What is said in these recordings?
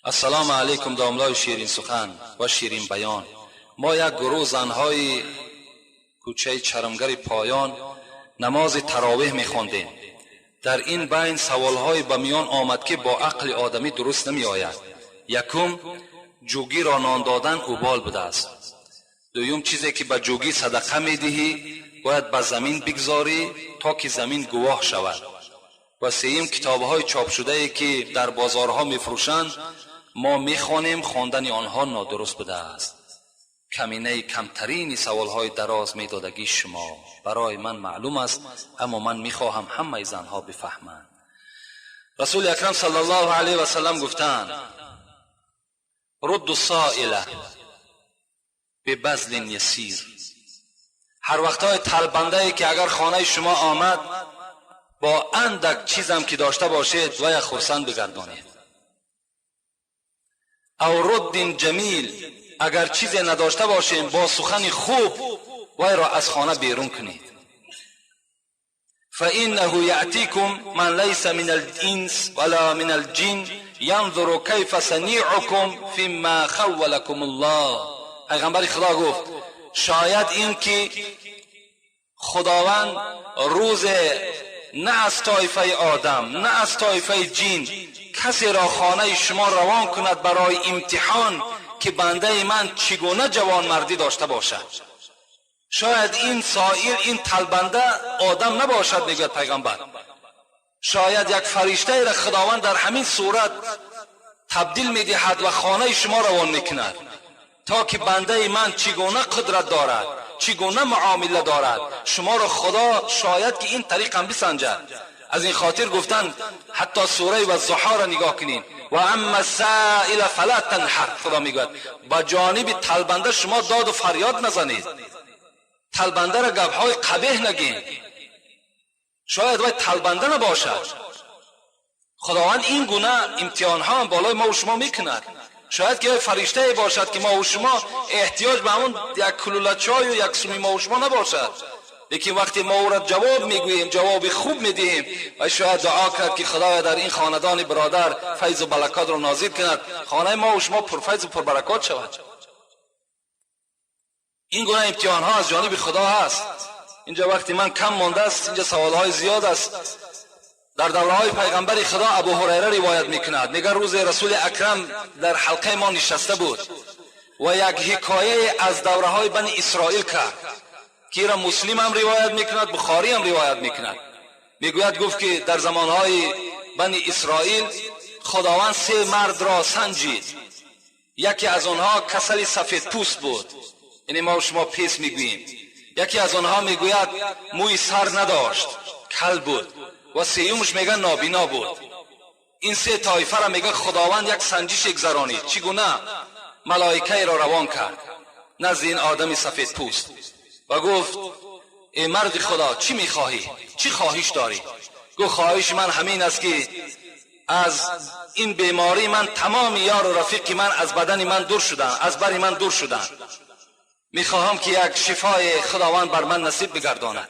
Ассалому алайкум, домлои ширинсухан ва ширинбаён. Мо як гурӯҳ занҳои кӯчаи Чармгари Поён намози таровеҳ мехондем. Дар ин байн саволҳое ба миён омад, ки бо ақли одамӣ дуруст намеояд. Якум, ҷугиро нон додан убол будааст. Дуюм, чизе ки ба ҷугӣ садақа медиҳӣ, бояд ба замин бигзорӣ, то ки замин гувоҳ шавад. Ва сеюм, китобҳои чопшудае, ки дар бозорҳо мефурӯшанд, мо мехонем, хондани онҳо нодуруст будааст. Каминаи камтарини саволҳои дароз медодагии шумо барои ман маълум аст, аммо ман мехоҳам ҳамаи занҳо бифаҳманд. Расули акрам саллаллоҳу алайҳи васаллам гуфтаанд: рудду соила бибазлин ясир. Ҳар вақтҳои талбандае ки агар хонаи шумо омад, бо андак чизам ки дошта бошед, вая хурсанд бигардонед. Ав руддин ҷамил, агар чизе надошта бошем, бо сухани хуб вайро аз хона берун кунед. فإنه يأتيكم من ليس من الإنس ولا من الجن ينظر كيف صنيعكم فيما خولكم الله. پیغمبر خدا گفت شاید این که خداوند روز نه از طایفه آدم، نه از طایفه جین کسی را خانه شما روان کند برای امتحان که بنده من چگونه جوانمردی داشته باشد. شاید این سائل، این تلبنده آدم نباشد. میگوید پیغمبر، شاید یک فرشته را خداوند در همین صورت تبدیل میدهد و خانه شما روان میکند تا که بنده من چگونه قدرت دارد، چگونه معامله دارد. شما را خدا شاید که این طریق هم بسنجد. از این خاطر گفتن، حتی سوره والضحی را نگاه کنین، و اما السائل فلا تنهر. خدا میگوید با جانب تلبنده شما داد و فریاد نزنید، تلبنده را گپهای قبیح نگین. شاید وای تلبنده نباشد. خداوند این گونه امتحان ها هم بالای ما و شما میکند. شاید که فرشته باشد که ما و شما احتیاج به همون یک کلوله چای و یک سومی ما و شما نباشد، لیکن وقتی ما او را جواب میگوییم، جواب خوب میدهیم و شاید دعا کرد که خدایا در این خاندان برادر فیض و برکات را نازل کند، خانه ما و شما پرفیض و پربرکات شود. این گونه امتحان ها از جانب خدا هست. اینجا وقتی من کم مانده است، اینجا سوال های زیاد است. در دوره های پیغمبر خدا، ابو هریره روایت میکند، میگه روز رسول اکرم در حلقه ما نشسته بود و یک حکایه از دوره های بنی اسرائیل کرد که را مسلم هم روایت میکند، بخاری هم روایت میکند. میگوید، گفت که در زمانهای بنی اسرائیل خداوند سه مرد را سنجید. یکی از آنها کسل سفید پوست بود، یعنی ما و شما پیس میگوییم. یکی از آنها میگوید موی سر نداشت، کل بود و سیومش میگه نابینا بود. این سه طایفه را میگه خداوند یک سنجش گذرانید. چگونه؟ ملائکه را روان کرد نزد این آدم سفید پوست و گفت ای مرد خدا، چی میخواهی؟ چی خواهش داری؟ گفت خواهش من همین است که از این بیماری من تمام یار و رفیق من از بدن من دور شدن، از بر من دور شدن. میخواهم که یک شفای خداوند بر من نصیب بگرداند.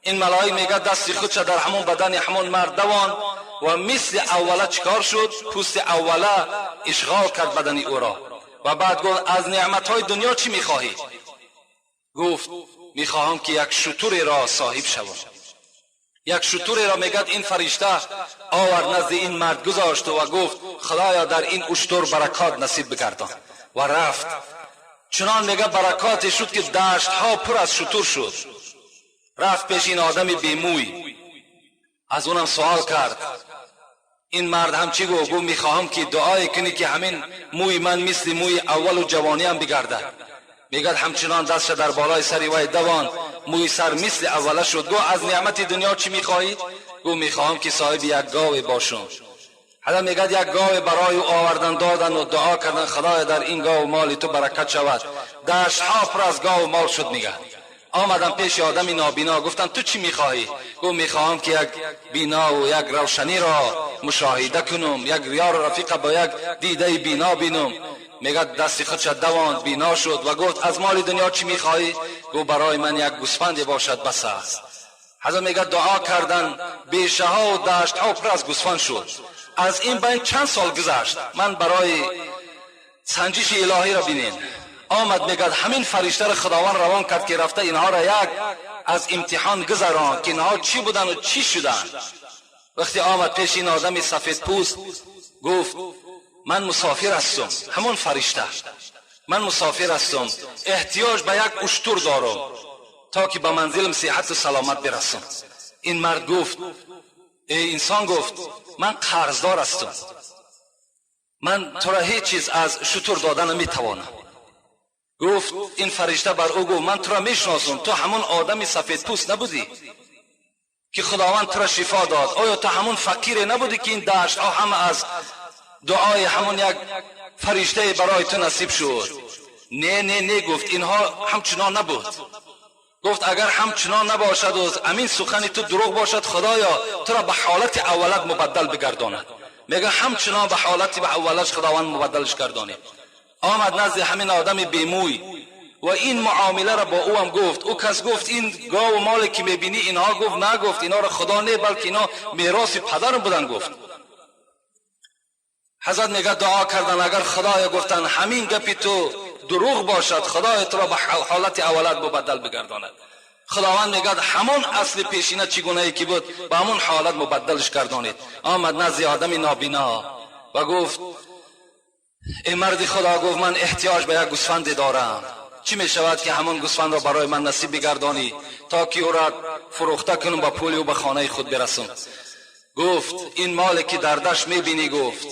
این ملائک میگه دست خودش در همون بدن همون مرد دوان و مثل اوله چکار شد؟ پوست اوله اشغال کرد بدن او را. و بعد گفت از نعمت های دنیا چی میخواهی؟ گفت میخواهم که یک شتر را صاحب شوم. یک شتر را میگد این فرشته آورد، نزد این مرد گذاشت و گفت خدایا در این اشتر برکات نصیب بگردان و رفت. چنان میگه برکات شد که دشت ها پر از شتر شد. رفت پیش این آدم بیموی، از اونم سوال کرد. این مرد هم چی گفت؟ گفت میخواهم که دعای کنی که همین موی من مثل موی اول و جوانی هم بگردد. میگد همچنان دستش در بالای سر وی دوان، موی سر مثل اوله شد. گفت از نعمت دنیا چی میخواهی؟ گفت میخواهم که صاحب یک گاو باشم. حالا میگد یک گاو برای او آوردن دادن و دعا کردن خدای در این گاو مال تو برکت شود. دشت ها پر از گاو مال شد. میگه آمدم پیش آدم نابینا، گفتم تو چی میخواهی؟ گفت میخواهم که یک بینا و یک روشنی را مشاهده کنم، یک یار و رفیق با یک دیده بینا بینم. میگه دست خودش دواند، بینا شد و گفت از مال دنیا چی میخواهی؟ گفت برای من یک گوسفندی باشد بس است. حضرت میگه دعا کردن، بیشه ها و دشت ها پر از گوسفند شد. از این بین چند سال گذشت. من برای سنجش الهی را بینین آمد میگد همین فرشته را خداوند روان کرد که رفته اینها را یک از امتحان گذران که اینها چی بودن و چی شدن. وقتی آمد پیش این آدم سفید پوست گفت من مسافر هستم، همون فرشته، من مسافر هستم، احتیاج به یک اشتر دارم تا که به منزلم صحت و سلامت برسم. این مرد گفت ای انسان، گفت من قرضدار هستم، من تو را هیچ چیز از شتر دادن نمیتوانم. گفت این فرشته بر او گفت من تو را میشناسم، تو همون آدم سفید پوست نبودی که خداوند تو را شفا داد؟ آیا تو همون فقیر نبودی که این دشت ها همه از دعای همون یک فرشته برای تو نصیب شد؟ نه نه نه، گفت اینها همچنان نبود. گفت اگر همچنان نباشد و امین سخن تو دروغ باشد، خدایا تو را به حالت اولت مبدل بگرداند. میگه همچنان به حالت به اولش خداوند مبدلش گردانید. آمد نزد همین آدم بیموی و این معامله را با او هم گفت. او کس گفت این گاو و مال که میبینی اینها؟ گفت نه، گفت اینا را خدا نه، بلکه اینا میراث پدرم بودن. گفت حضرت میگه دعا کردن اگر خدایا گفتن همین گپی تو دروغ باشد، خدای تو را به حالت اولت مبدل بگرداند. خداوند میگه همون اصل پیشینه چگونه ای که بود به همون حالت مبدلش گردانید. آمد نزد آدم نابینا و گفت ای مرد خدا، گفت من احتیاج به یک گوسفند دارم، چی می شود که همون گوسفند را برای من نصیب بگردانی تا که او را فروخته کنم با پول او به خانه خود برسم؟ گفت این مال که در دشت میبینی، گفت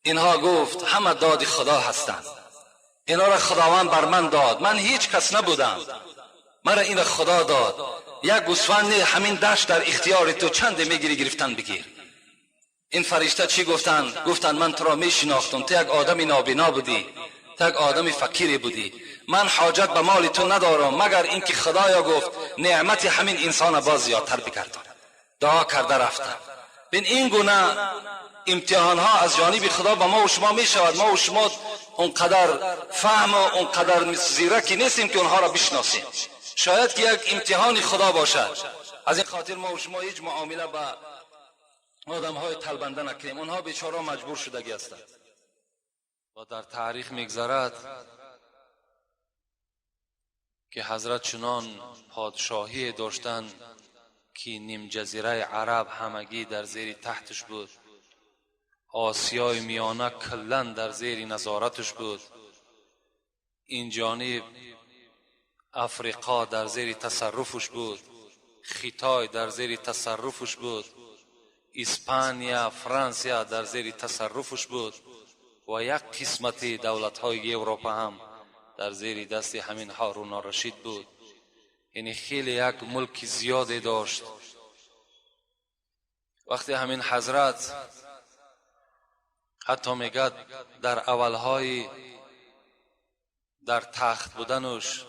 اینها، گفت همه داد خدا هستند، اینا را خداوند بر من داد، من هیچ کس نبودم، مرا این خدا داد. یک گوسفند همین دشت در اختیار تو، چند میگیری گرفتن بگیر. این فرشته چی گفتن؟ گفتن من تو را میشناختم، تو یک آدم نابینا بودی، تو یک آدم فقیری بودی، من حاجت به مال تو ندارم مگر اینکه خدایا گفت نعمت همین انسان باز زیادتر بگردان. دعا کرده رفتن. بین این گونه امتحان ها از جانب خدا به ما و شما می شود. ما و شما اونقدر فهم و اونقدر زیرکی نیستیم که اونها را بشناسیم. شاید که یک امتحان خدا باشد. از این خاطر ما و شما هیچ معامله با آدم های تلبنده نکنیم، اونها بیچاره مجبور شدگی هستند. و در تاریخ میگذرد که حضرت چنان پادشاهی داشتند که نیم جزیره عرب همگی در زیر تحتش بود، آسیای میانه کلا در زیر نظارتش بود، این جانب افریقا در زیر تصرفش بود، خیتای در زیر تصرفش بود، اسپانیا، فرانسیا در زیر تصرفش بود و یک قسمت دولت‌های اروپا هم در زیر دست همین هارون الرشید بود. یعنی خیلی یک ملک زیادی داشت. وقتی همین حضرت حتی میگد در اولهای در تخت بودنش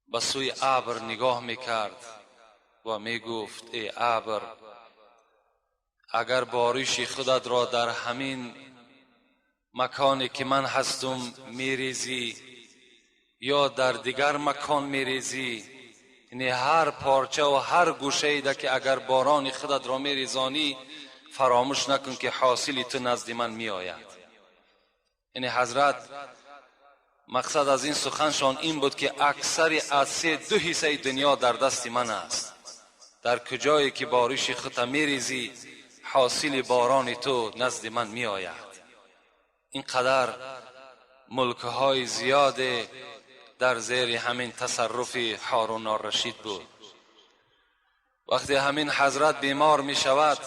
به سوی ابر نگاه میکرد و میگفت ای ابر، اگر بارش خودت را در همین مکانی که من هستم میریزی یا در دیگر مکان میریزی، یعنی هر پارچه و هر گوشه ای که اگر باران خودت را میریزانی فراموش نکن که حاصل تو نزد من میآید. یعنی حضرت مقصد از این سخنشان این بود که اکثر از سه دو حصه دنیا در دست من است، در کجایی که بارش خودت میریزی حاصل باران تو نزد من میآید. اینقدر ملکهای زیاد در زیر همین تصرف هارون الرشید بود. وقتی همین حضرت بیمار می شود،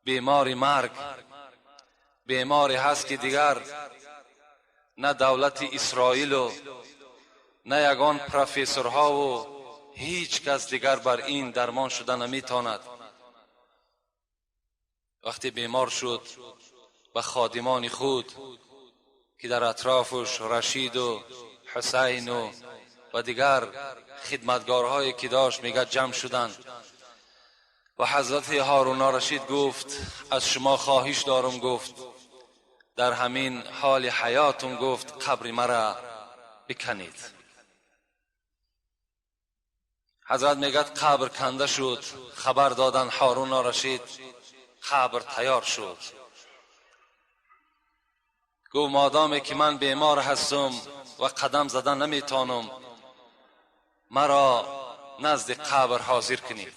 بیمار مرگ، بیماری هست که دیگر نه دولت اسرائیل و نه یگان پروفسورها و هیچ کس دیگر بر این درمان شده نمیتواند. وقتی بیمار شد به خادمان خود که در اطرافش رشید و حسین و دیگر خدمتگارهایی که داشت میگه جمع شدند و حضرت هارون الرشید گفت از شما خواهش دارم، گفت در همین حال حیاتم، گفت قبر مرا بکنید. حضرت میگه قبر کنده شد، خبر دادن هارون الرشید قبر تیار شد. گفت مادامی که من بیمار هستم و قدم زدن نمیتانم، مرا نزد قبر حاضر کنید.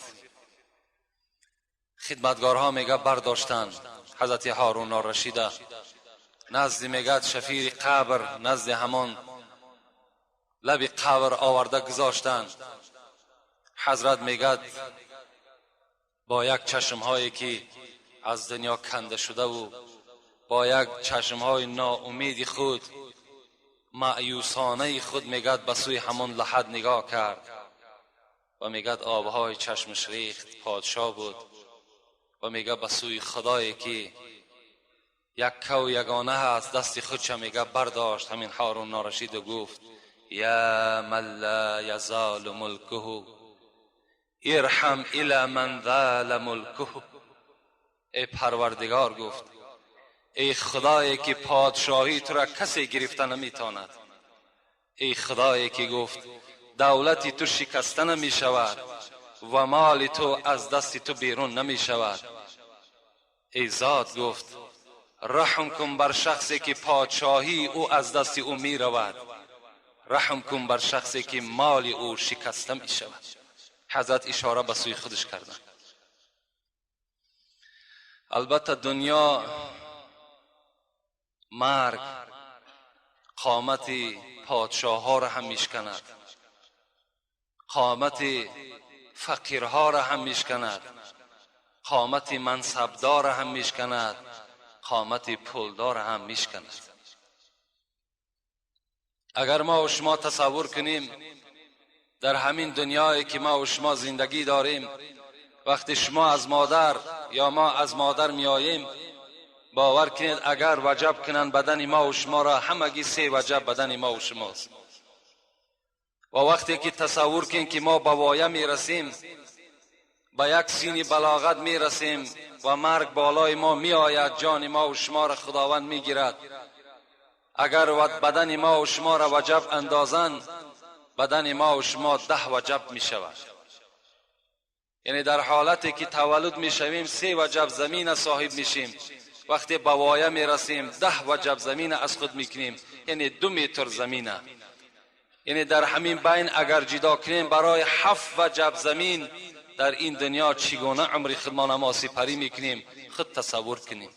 خدمتگارها میگه برداشتند حضرت هارون الرشید نزد میگه شفیر قبر، نزد همان لب قبر آورده گذاشتند. حضرت میگه با یک چشمهایی که از دنیا کنده شده و با یک چشمهای ناامید خود، مأیوسانه خود، میگه به سوی همان لحد نگاه کرد و میگه آبهای چشمش ریخت. پادشاه بود و میگه به سوی خدایی که یک و یگانه هست دست خودش میگه برداشت همین هارون الرشید و گفت یا من لا یزال ملکه ارحم الی من ذال ملکه. ای پروردگار، گفت ای خدایی که پادشاهی تو را کسی گرفته نمیتواند، ای خدایی که گفت دولتی تو شکسته نمی شود و مال تو از دست تو بیرون نمی شود، ای ذات، گفت رحم کن بر شخصی که پادشاهی او از دست او می رود، رحم کن بر شخصی که مال او شکسته می شود. حضرت اشاره به سوی خودش کردن. البته دنیا، مرگ قامت پادشاه ها را هم میشکند، قامت فقیرها را هم میشکند، قامت منصبدار را هم میشکند، قامت پولدار هم میشکند. اگر ما و شما تصور کنیم در همین دنیایی که ما و شما زندگی داریم، وقتی شما از مادر یا ما از مادر میآییم، باور کنید اگر وجب کنند بدن ما و شما را، همگی 3 وجب بدن ما و شماست. و وقتی که تصور کنید که ما به وایه میرسیم، به یک سین بلاغت میرسیم و مرگ بالای ما میآید، جان ما و شما را خداوند میگیرد، اگر بدن ما و شما را وجب اندازند، بدن ما و شما 10 وجب میشود. یعنی در حالتی که تولد میشویم 3 وجب زمین صاحب میشیم، وقتی به وایه میرسیم 10 وجب زمین از خود میکنیم، یعنی 2 متر زمینه. یعنی در همین بین اگر جدا کنیم برای 7 وجب زمین در این دنیا چگونه عمر خودمان ما سپری میکنیم، خود تصور کنیم.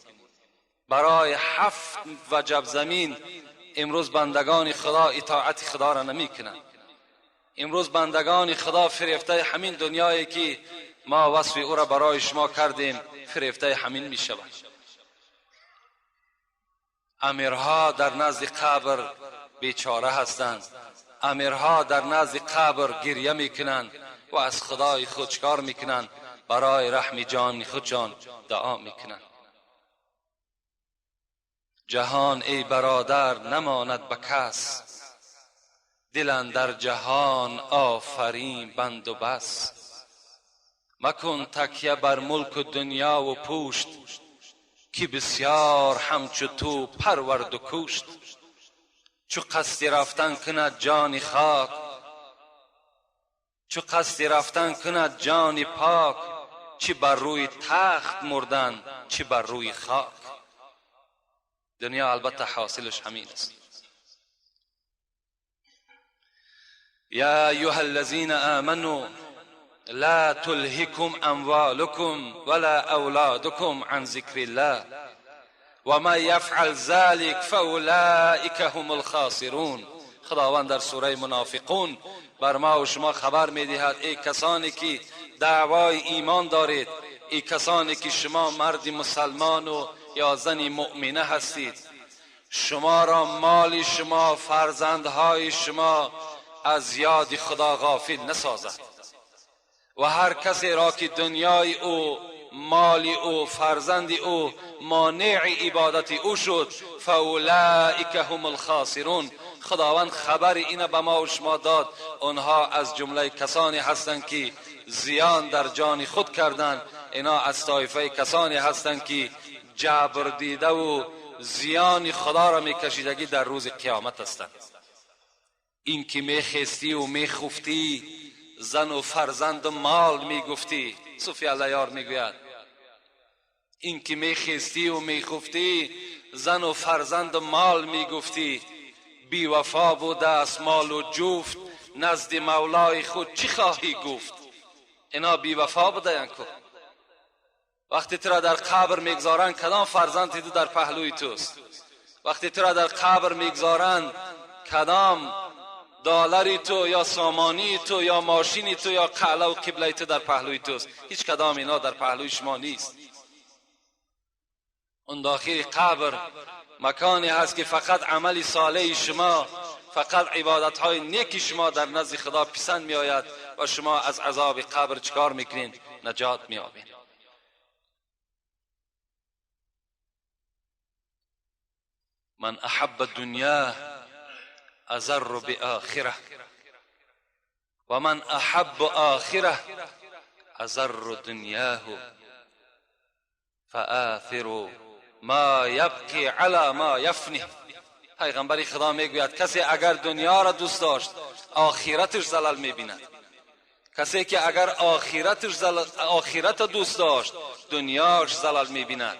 برای 7 وجب زمین امروز بندگان خدا اطاعت خدا را نمیکنند. امروز بندگان خدا فریفته همین دنیایی که ما وصف او را برای شما کردیم، فریفته همین میشود. امیرها در نزد قبر بیچاره هستند، امیرها در نزد قبر گریه میکنند و از خدای خود چکار میکنند؟ برای رحم جان خودشان دعا میکنند. جهان ای برادر نماند به کس، دل در جهان آفرین بند و بس. مکن تکیه بر ملک و دنیا و پوشت، که بسیار همچو تو پرورد و کوشت. چو قصد رفتن کند جان خاک، چو قصد رفتن کند جان پاک، چی بر روی تخت مردن چی بر روی خاک. دنیا البته حاصلش همین است. یا ایها الذین آمنوا لا تلهکم اموالکم ولا اولادکم عن ذکر الله وما یفعل ذلك فاولئک هم الخاسرون. خداوند در سوره منافقون بر ما و شما خبر میدهد ای کسانی که دعوای ایمان دارید، ای کسانی که شما مرد مسلمان و یا زن مؤمنه هستید، شما را مال شما، فرزندهای شما از یاد خدا غافل نسازد. و هر کسی را که دنیای او، مال او، فرزند او مانع عبادت او شد، فاولئک هم الخاسرون. خداوند خبر اینه به ما و شما داد، آنها از جمله کسانی هستند که زیان در جان خود کردند، اینا از طایفه کسانی هستند که جبر دیده و زیان خدا را میکشیدگی در روز قیامت هستند. این که میخستی و میخفتی، زن و فرزند و مال میگفتی، صوفی الله یار میگوید این که میخستی و میخفتی، زن و فرزند و مال میگفتی، بی وفا بوده است مال و جفت، نزد مولای خود چی خواهی گفت؟ اینا بی وفا بوده. کو وقتی تو را در قبر میگذارند، کدام فرزند تو در پهلوی توست؟ وقتی تو را در قبر میگذارند، کدام دلاری تو یا سامانی تو یا ماشینی تو یا قلعه و قبله تو در پهلوی توست؟ هیچ کدام اینا در پهلوی شما نیست. اون داخل قبر مکانی هست که فقط عمل صالح شما، فقط عبادت های نیک شما در نزد خدا پسند می آید و شما از عذاب قبر چکار میکنین؟ نجات میابین. من احب الدنیا اضر بآخره و من احب آخره اضر دنیاه فآثر ما یبقی علی ما یفنی. پیغمبر خدا میگوید کسی اگر دنیا را دوست داشت، آخرتش زلل میبیند. کسی که اگر آخرت دوست داشت، دنیاش زلل میبیند.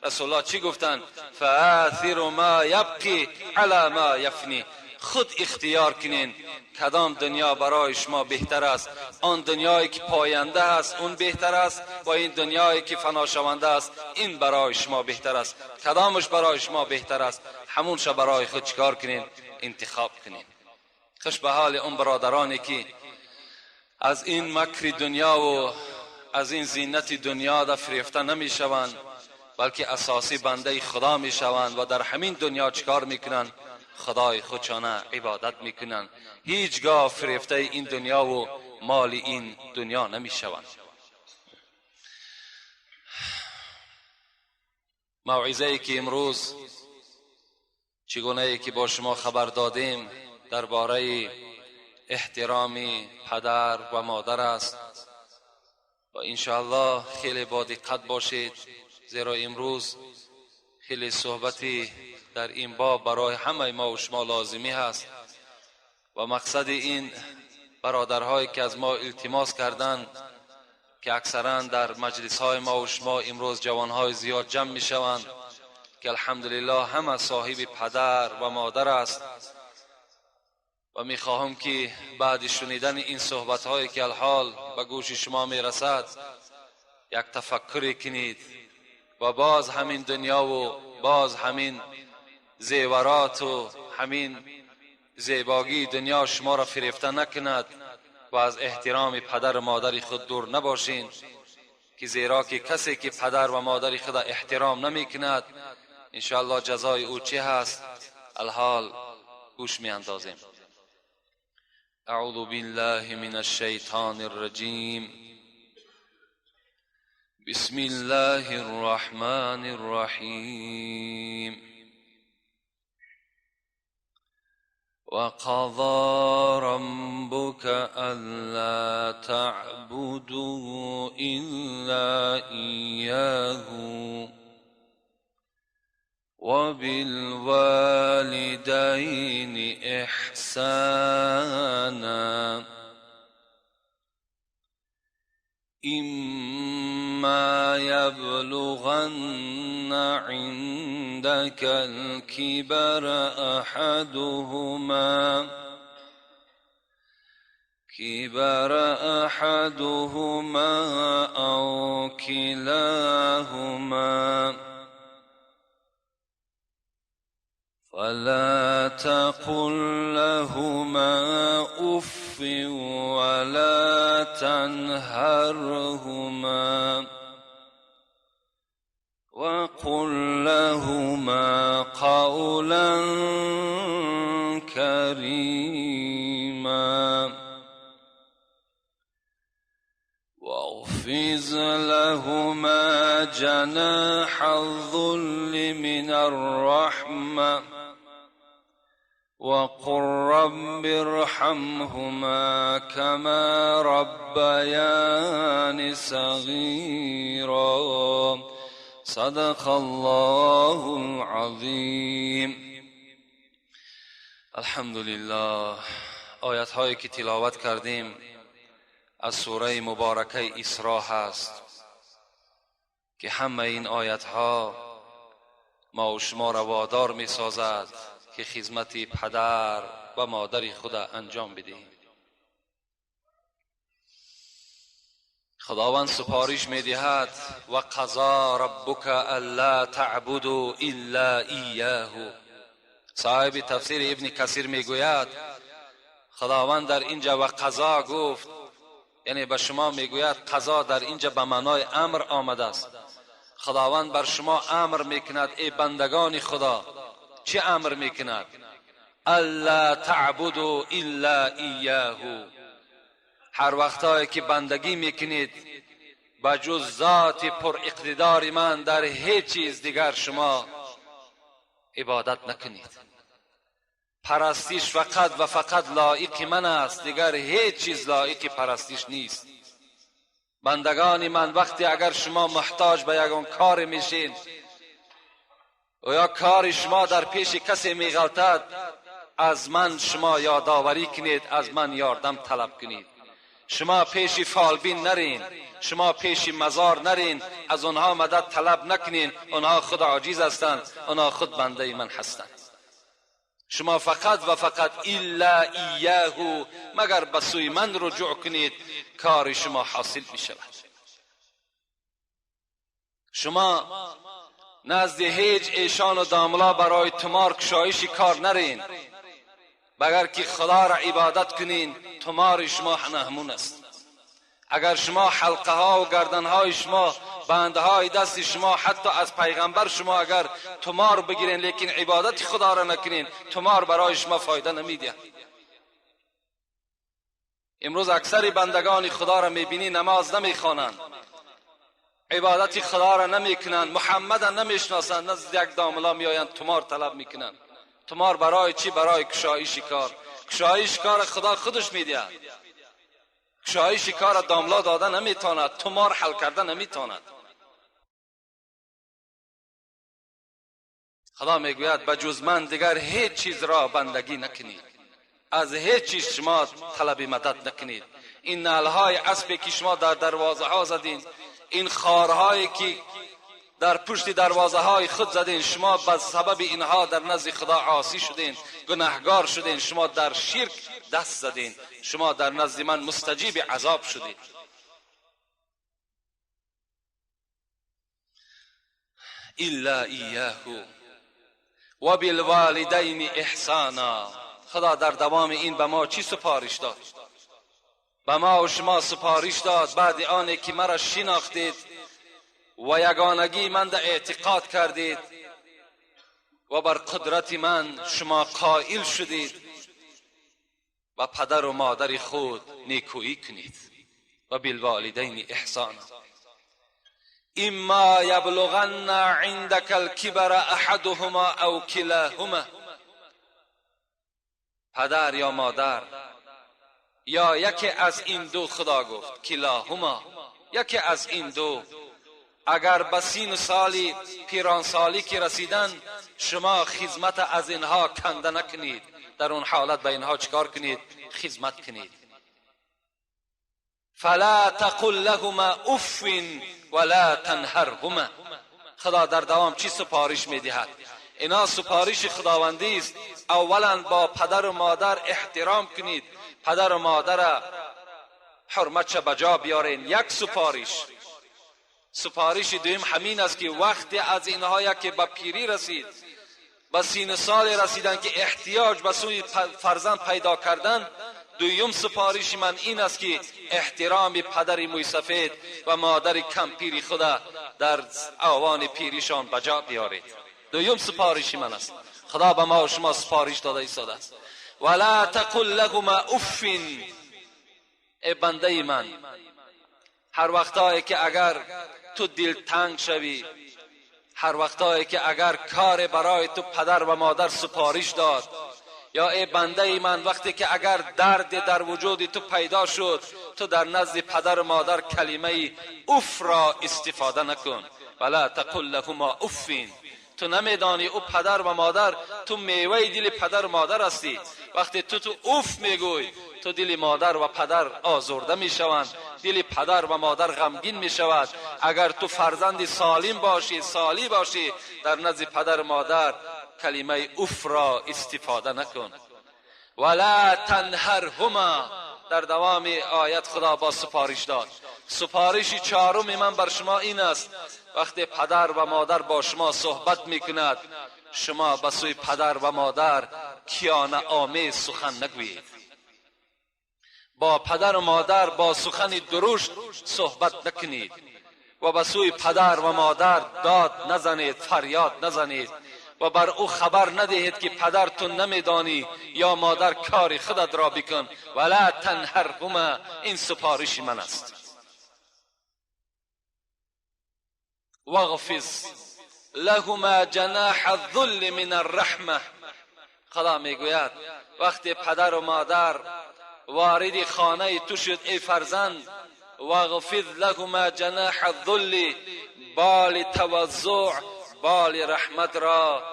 رسول الله چی گفتن؟ فآثر ما یبقی علی ما یفنی. خود اختیار کنین کدام دنیا برای شما بهتر است. آن دنیایی که پاینده است اون بهتر است و این دنیایی که فنا شونده است این برای شما بهتر است. کدامش برای شما بهتر است، همونش برای خود چکار کنین؟ انتخاب کنین. خوش به حال اون برادرانی که از این مکر دنیا و از این زینت دنیا در فریفته نمیشوند، بلکه اساسی بنده خدا میشوند و در همین دنیا چکار میکنند؟ خدای خودشانه عبادت میکنند. هیچگاه فریفته این دنیا و مال این دنیا نمیشوند. موعظه ای که امروز چگونه ای که با شما خبر دادیم درباره احترام پدر و مادر است و انشاءالله خیلی با دقت باشید، زیرا امروز خیلی صحبتی در این باب برای همه ما و شما لازمی هست و مقصد این برادرهایی که از ما التماس کردند که اکثرا در مجلس های ما و شما امروز جوانهای زیاد جمع می شوند که الحمدلله همه صاحب پدر و مادر است و می خواهم که بعد شنیدن این صحبت هایی که الحال به گوش شما می رسد یک تفکری کنید و باز همین دنیا و باز همین زیورات و همین زیباگی دنیا شما را فریفته نکند و از احترام پدر و مادر خود دور نباشین، که زیرا که کسی که پدر و مادر خود احترام نمی کند انشاءالله جزای او چه هست الحال گوش می اندازیم. اعوذ بالله من الشیطان الرجیم. بسم الله الرحمن الرحیم. وقضى ربك ألا تعبدوا إلا إياه وبالوالدين إحسانا إما يبلغن عندك الكبر أحدهما أو كلاهما فلا تقل لهما أف ولا تنهرهما وقل لهما قولا كريما واخفض لهما جناح الذل من الرحمة وقل رب ارحمهما كما ربياني صغيرا. صدق الله العظیم. الحمدلله. آیت هایی که تلاوت کردیم از سوره مبارکه اسراء هست. که همه این آیت ها ما و شما را وادار می سازد که خدمت پدر و مادر خود انجام بدهیم. خداوند سپارش می دهد و قضا ربک الا تعبدوا الا ایاه. صاحب تفسیر ابن کثیر می گوید خداوند در اینجا و قضا گفت، یعنی به شما میگوید قضا در اینجا به معنای امر آمده است. خداوند بر شما امر میکند ای بندگان خدا. چه امر میکند؟ الا تعبدوا الا ایاه. هر وقتایی که بندگی میکنید به جز ذات پر اقتدار من در هیچ چیز دیگر شما عبادت نکنید. پرستش فقط و فقط لایق من است، دیگر هیچ چیز لایق پرستش نیست. بندگان من، وقتی اگر شما محتاج به یگان کار میشین و یا کار شما در پیش کسی میغلطد، از من شما یادآوری کنید، از من یاردم طلب کنید. شما پیش فالبین نرین، شما پیش مزار نرین، از آنها مدد طلب نکنین. آنها خود عاجز هستند، آنها خود بنده من هستند. شما فقط و فقط الا ایاه، مگر به سوی من رجوع کنید، کار شما حاصل می شود. شما نزد هیچ ایشان و داملا برای تمار کشایش کار نرین، مگر که خدا را عبادت کنین، تمار شما نهمون است. اگر شما حلقه ها و گردن های شما، بندهای دست شما، حتی از پیغمبر شما اگر تمار بگیرین لیکن عبادت خدا را نکنین، تمار برای شما فایده نمیده. امروز اکثر بندگان خدا را میبینی نماز نمیخوانند، عبادت خدا را نمیکنند، محمد را نمیشناسند، نزد یک داملا میآیند تمار طلب میکنند. تمار برای چی؟ برای کشایش کار. کشایش کار خدا خودش میده. کشایش کار داملا داده نمیتواند، تمار حل کرده نمیتواند. خدا میگوید به جز من دیگر هیچ چیز را بندگی نکنید، از هیچ چیز شما طلب مدد نکنید. این نعلهای اسبی که شما در دروازه ها زدین، این خارهایی که در پشت دروازه های خود زدین، شما به سبب اینها در نزد خدا عاصی شدین، گناهگار شدین، شما در شرک دست زدین، شما در نزد من مستجیب عذاب شدید. الا ایاه و بالوالدین احسانا. خدا در دوام این به ما چی سپارش داد؟ به ما و شما سپارش داد بعد آنی که مرا شناختید و یگانگی من در اعتقاد کردید و بر قدرت من شما قائل شدید، و پدر و مادر خود نیکویی کنید. و بالوالدین احسانا. اما یبلغن عندك الكبر احدهما او کلاهما. پدر یا مادر یا یکی از این دو، خدا گفت کلاهما، یکی از این دو اگر به سین سالی پیران سالی که رسیدن، شما خدمت از اینها کنده نکنید. در اون حالت به اینها چکار کنید؟ خدمت کنید. فلا تقل لهما اف ولا تنهرهما. خدا در دوام چی سپارش میدهد؟ اینا سپارش خداوندی است. اولا با پدر و مادر احترام کنید، پدر و مادر حرمتش بجا بیارین، یک سپارش. سپارش دویم همین است که وقتی از اینها که به پیری رسید، به سین سال رسیدن که احتیاج به سوی فرزند پیدا کردن، دویم سپارش من این است که احترام پدر موی سفید و مادر کمپیر خود در اوان پیریشان بجا بیارید. دویم سپارش من است. خدا به ما و شما سپارش داده ایستاده است. ولا تقل لهما اف. ای بنده من، هر وقتایی که اگر تو دلتنگ شوی، هر وقتایی که اگر کار برای تو پدر و مادر سپارش داد، یا ای بنده من وقتی که اگر درد در وجود تو پیدا شد، تو در نزد پدر و مادر کلمه اف را استفاده نکن. ولا تقل لهما اف. تو نمیدانی او پدر و مادر، تو میوه دل پدر و مادر هستی. وقتی تو اوف میگوی، تو دل مادر و پدر آزرده میشوند، دل پدر و مادر غمگین میشود. اگر تو فرزند سالم باشی، سالی باشی، در نزد پدر و مادر کلمه اوف را استفاده نکن. ولا تنهرهما، در دوام آیت خدا با سپارش داد. سپارش چهارم من بر شما این است، وقتی پدر و مادر با شما صحبت میکند، شما به سوی پدر و مادر کیانه آمیز سخن نگویید. با پدر و مادر با سخن درشت صحبت نکنید و به سوی پدر و مادر داد نزنید، فریاد نزنید و بر او خبر ندهید که پدر تو نمیدانی یا مادر کار خودت را بکن. ولا تنهرهما، این سپارش من است. واغفض لهما جناح الذل من الرحمه. خدا میگوید وقتی پدر و مادر وارد خانه تو شد ای فرزند، واغفض لهما جناح الذل، بال تواضع، بال رحمت را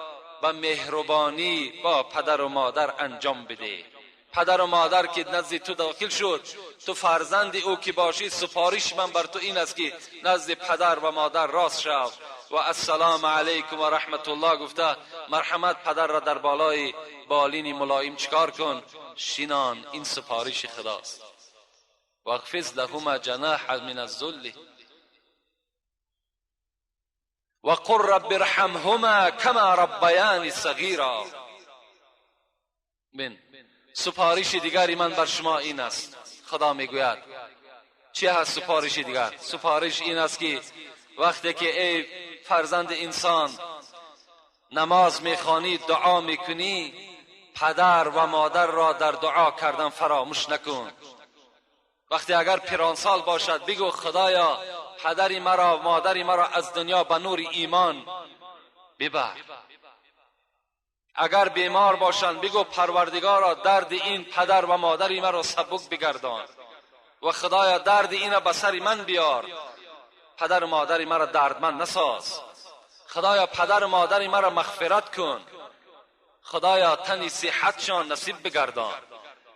به مهربانی با پدر و مادر انجام بده. پدر و مادر که نزد تو داخل شد، تو فرزند او که باشی، سپارش من بر تو این است که نزد پدر و مادر راست شو و السلام علیکم و رحمت الله گفته مرحمت پدر را در بالای بالین ملایم چکار کن؟ شینان. این سپارش خداست. واخفض لهما جناح من الذل وقل رب ارحمهما کما ربیانی صغیرا. من سپارش دیگری من بر شما این است. خدا میگوید چی هست سپارش دیگر؟ سپارش این است که وقتی که ای فرزند انسان نماز میخوانی، دعا میکنی، پدر و مادر را در دعا کردن فراموش نکن. وقتی اگر پیرانسال باشد بگو خدایا پدری مرا، مادری مرا از دنیا به نور ایمان ببر. اگر بیمار باشند بگو پروردگارا درد این پدر و مادری مرا سبک بگردان و خدایا درد این به سر من بیار، پدر و مادری مرا دردمند نساز. خدایا پدر و مادری مرا مغفرت کن. خدایا تنی صحتشان نصیب بگردان.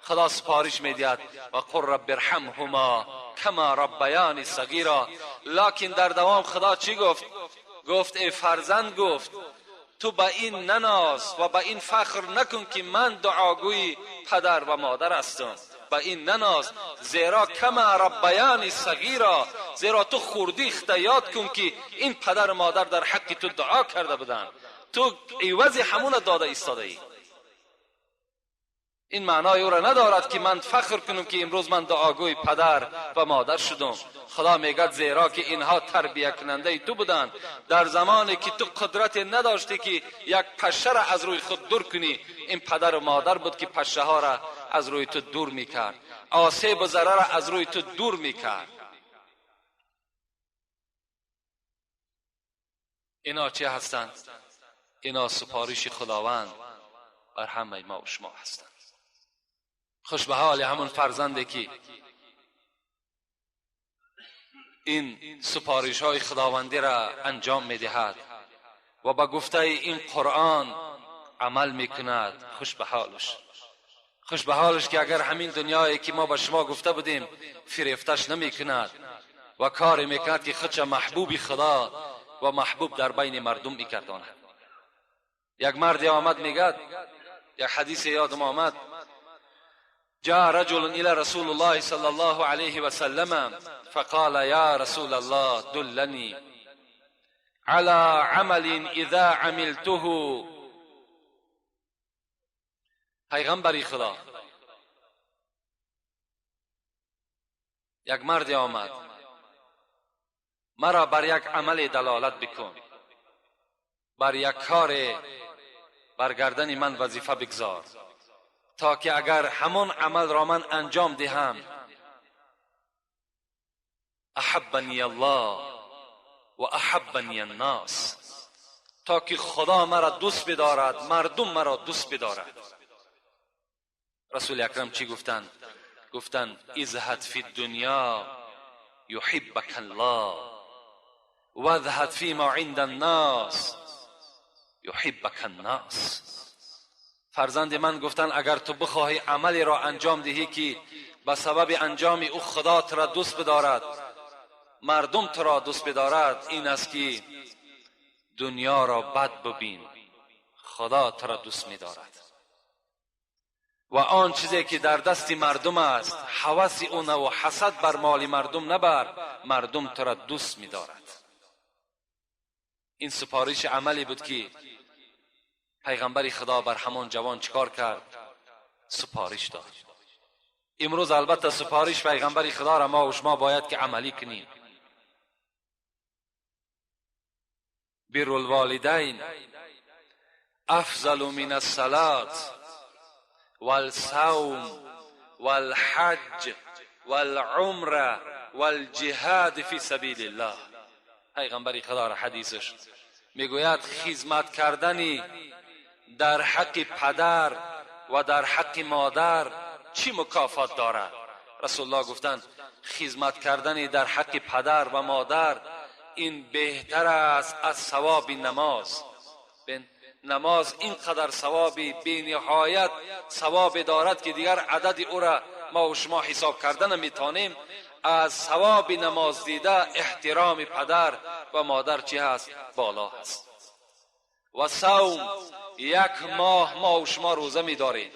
خدا سپارش میدهد و قل رب ارحمهما کما ربیانی صغیرا. لکن در دوام خدا چی گفت؟ گفت ای فرزند، گفت تو به این نناز و به این فخر نکن که من دعاگوی پدر و مادر هستم. به این نناز، زیرا کما ربیانی صغیرا، زیرا تو خوردی یاد کن که این پدر و مادر در حق تو دعا کرده بودند، تو عوض همون داده ایستاده ای. این معنای او را ندارد که من فخر کنم که امروز من دعاگوی پدر و مادر شدم. خدا میگد زیرا که اینها تربیه کننده تو بودند در زمانی که تو قدرت نداشتی که یک پشه را از روی خود دور کنی، این پدر و مادر بود که پشه ها را از روی تو دور میکرد، آسیب و ضرر را از روی تو دور میکرد. اینا چه هستند؟ اینا سپارش خداوند بر همه ما و شما هستند. خوش به حال همون فرزنده که این سپارش های خداوندی را انجام میدهد و با گفته این قرآن عمل میکند. خوش به حالش، خوش به حالش که اگر همین دنیایی که ما به شما گفته بودیم فریفتش نمیکند و کار میکند که خودش محبوب خدا و محبوب در بین مردم میکرداند. یک مردی آمد میگد، یک حدیث یادم آمد، جاء رجل إلى رسول الله صلى الله عليه وسلم فقال يا رسول الله دلني على عمل إذا عملته. پیغمبری خدا، یک مرد آمد، مرا بر یک عمل دلالت بکن، بر یک کار بر گردن من وظیفه بگذار تا که اگر همون عمل را من انجام دهم احبنی الله و احبنی الناس، تا که خدا مرا دوست بدارد، مردم مرا دوست بدارد. رسول اکرم چی گفتند؟ گفتند ازهد فی الدنیا یحبک الله واذهد فیما عند الناس یحبک الناس. فرزند من، گفتن اگر تو بخواهی عملی را انجام دهی که به سبب انجام او خدا تو را دوست بدارد، مردم تو را دوست بدارد، این است که دنیا را بد ببین، خدا تو را دوست می‌دارد. و آن چیزی که در دست مردم است هوس او نه و حسد بر مال مردم نبر، مردم تو را دوست می‌دارد. این سپارش عملی بود که پیغمبر خدا بر همان جوان چیکار کرد؟ سپارش داد. امروز البته سپارش پیغمبر خدا را ما و شما باید که عملی کنیم. بر الوالدین افضل من الصلاة والصوم والحج والعمره والجهاد فی سبیل الله. پیغمبر خدا را حدیثش میگوید خدمت کردن در حق پدر و در حق مادر چی مکافات دارد؟ رسول الله گفتند خدمت کردن در حق پدر و مادر این بهتر است از ثواب نماز. نماز اینقدر ثوابی بی نهایت ثواب دارد که دیگر عدد او را ما و شما حساب کردن نمیتونیم. از ثواب نماز دیده احترام پدر و مادر چی هست؟ بالا هست. و صوم، یک ماه ما و شما روزه می‌داریم،